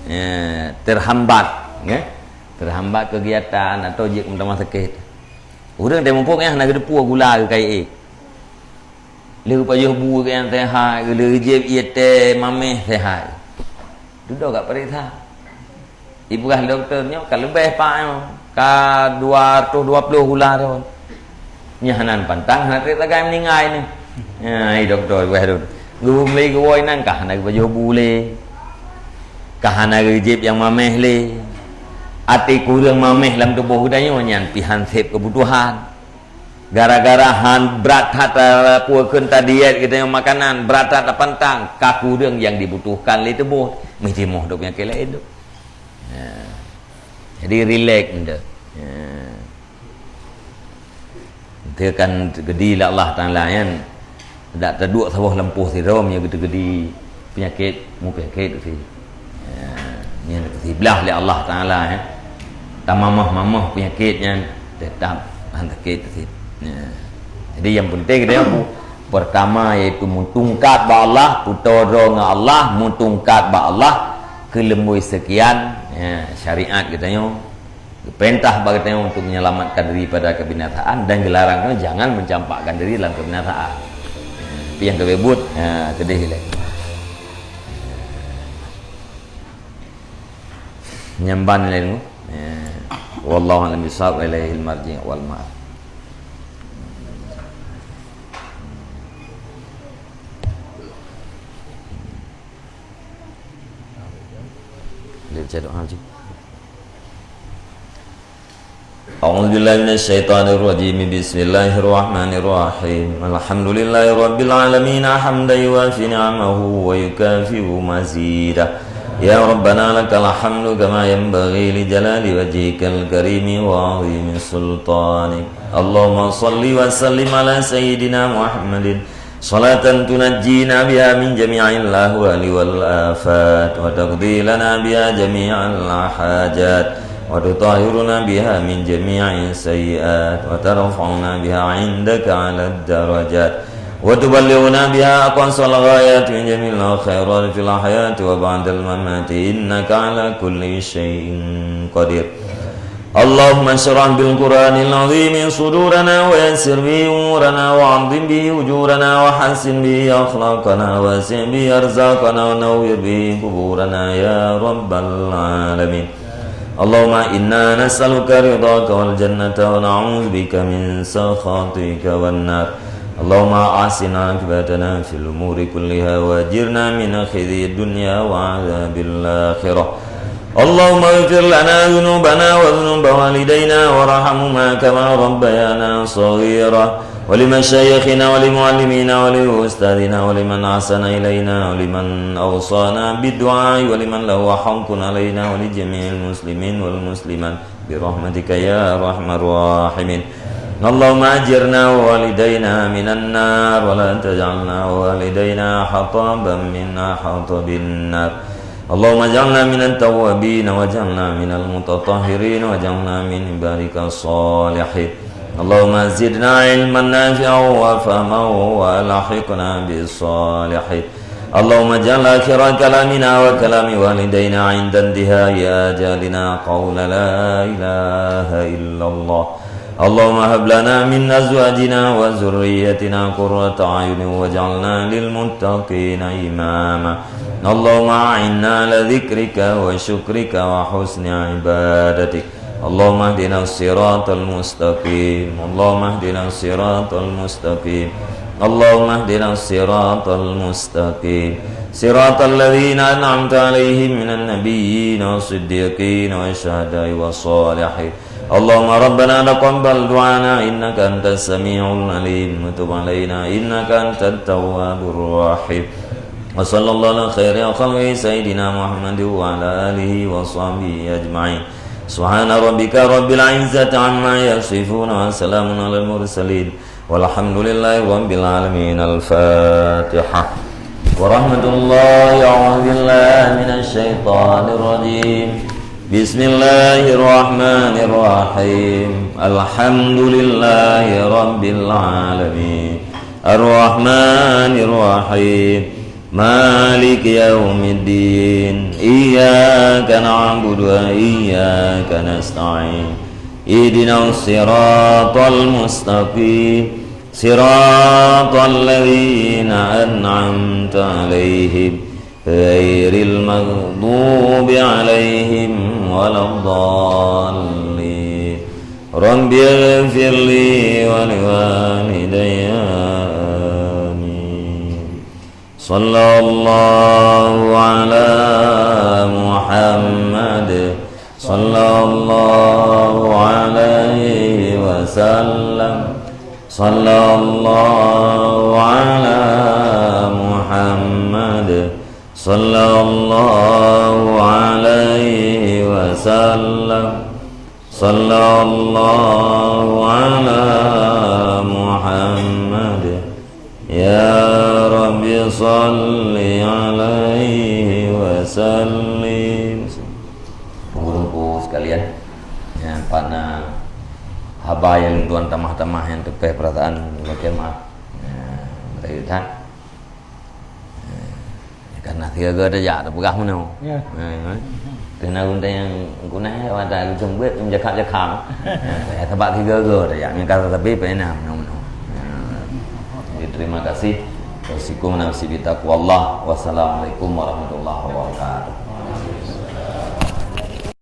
eh, terhambat, ya. Terhambat kegiatan atau jeuet keu meutamah sakét. Ureuëng teuh muphom nyang hana geuteupeue gula keu kayée. Lheueh pajoh bu keu nyang sehat, lheueh jieb ié teh mameh sehat. Dudoe ka peuriksa. Ipeugah dokto nyoe ka leubeh pak nyoe, ka dua ratus dua puluh gula ron. Nyoe hana pantang hana trép sagai meuninggai nyoe. Nyan dokto ipeugah tu. Geumeuli geuwoe nyan ka hana geupajoh bu lé. Ka hana geujieb nyang mameh lé. Até kureueng mameh lam tuboh geutanyoe nyan pih han sép keubutuhan. Gara-gara han brat that, eh, peue kheun tadiet geutanyoe makanan, brat that tapantang, ka kureueng nyang dibutuhkan lé tuboh, meusti moh dok nyang keu laén tu. Ya. Jadi rilek nyoe. Ya. Ente kan gedi lé Allah Taala nyan. Dak taduek saboh lampôh sidroe meunyoe geuteugedi peunyakét, mupeunyakét usi. Ya, nyan siblah lé Allah Taala, ya. Tamamah-mamah peunyakét nyan tetap han sakét usi. Ya. Jadi yang penting kita aku pertama yaitu meutungkat bak Allah, putoro ngon Allah, meutungkat bak Allah, keuleumui sekian, ya, syariat kita nyoe. Geupeurintah bak geutanyoe untuk menyelamatkan diri pada kebinasaan dan geularang geutanyoe jangan mencampakkan diri dalam kebinasaan. Tapi nyang keubeubut, ha, keudeh ilée. Nyamban ilée nyoe. Ya. Wallahu a'lam bishawab, wa ilaihil marji' wal ma'ab. Dia baca doa je. أعوذ بالله من الشيطان الرجيم. بسم الله الرحمن الرحيم. الحمد لله رب العالمين، حمدا يوافي نعمه ويكافئ مزيده. يا ربنا لك الحمد كما ينبغي لجلال وجهك الكريم وعظيم سلطانك. اللهم صل وسلم على سيدنا محمد صلاة تنجينا بها من جميع الأهوال والآفات، وتقضي لنا بها جميع الحاجات، وتطهرنا بها من جميع السيئات، وترفعنا بها عندك أعلى الدرجات، وتبلغنا بها أقصى الغايات من جميع الخيرات في الحياة وبعد الممات، إنك على كل شيء قدير. اللهم اشرح بالقرآن العظيم صدورنا ويسر به أمورنا وعظم به أجورنا وحسن به أخلاقنا ووسع به أرزاقنا ونور به قبورنا يا رب العالمين. اللهم إنا نسألك رضاك والجنة ونعوذ بك من سخطك والنار. اللهم أحسن عاقبتنا في الأمور كلها وأجرنا من خزي الدنيا وعذاب الآخرة. اللهم اغفر لنا ذنوبنا وذنوب والدينا وارحمهما كما ربيانا صغيرا، ولمشايخنا ولمعلمينا ولأستاذنا ولمن أحسن إلينا ولمن أوصانا بالدعاء ولمن له حق علينا ولجميع المسلمين والمسلمات برحمتك يا أرحم الراحمين. اللهم أجرنا ووالدينا من النار ولا تجعلنا ووالدينا حطبا من أحطاب النار. اللهم اجعلنا من التوابين واجعلنا من المتطهرين واجعلنا من عبادك الصالحين. اللهم زدنا علما نافعا وفهما وألحقنا بالصالحين. اللهم اجعل آخر كلامنا وكلام والدينا عند انتهاء آجالنا قول لا إله إلا الله. اللهم هب لنا من أزواجنا وذرياتنا قرة أعين واجعلنا للمتقين إماما. اللهم أعنا على ذكرك وشكرك وحسن عبادتك. اللهم اهدنا الصراط المستقيم. اللهم اهدنا الصراط المستقيم. اللهم اهدنا الصراط المستقيم. صراط الذين أنعمت عليهم من النبيين والصديقين والشهداء والصالحين. اللهم ربنا تقبل دعانا إنك أنت السميع العليم وتب علينا إنك أنت التواب الرحيم. وصلى الله على خير خلقه سيدنا محمد وعلى آله وصحبه أجمعين. سبحان ربك رب العزة عما يصفون وسلام على المرسلين والحمد لله رب العالمين. الفاتحة. ورحمة الله، أعوذ بالله من الشيطان الرجيم. بسم الله الرحمن الرحيم. الحمد لله رب العالمين. الرحمن الرحيم. مالك يوم الدين. إياك نعبد وإياك نستعين. اهدنا الصراط المستقيم. صراط الذين أنعمت عليهم غير المغضوب عليهم ولا الضالين. رب اغفر لي ولوالدي. آمين. صلى الله على محمد. صلى الله عليه وسلم. صلى الله على محمد. صلى الله عليه وسلم. صلى الله على محمد. Ya Rabbi, salli alaihi wa sallim. Teungku-teungku sekalian, nyang pat na haba nyang lôn tuan tamah-tamah nyang teupeh peurasaan, lakèe meu'ah. Ya, beutôi that. Ya, karena sigoe tajak, tapeugah meunoe. Ya. Ya, kan? Keunan ureueng nyang guna, ya, watèe geuteumbeuet, jakha-jakha. Ya, sabab sigoe tajak, meuka sabe peuena meunoe-meunoe. Ya. Jadi, terima kasih. Wasikum nafsi bitaqwallah. Wassalamualaikum warahmatullahi wabarakatuh.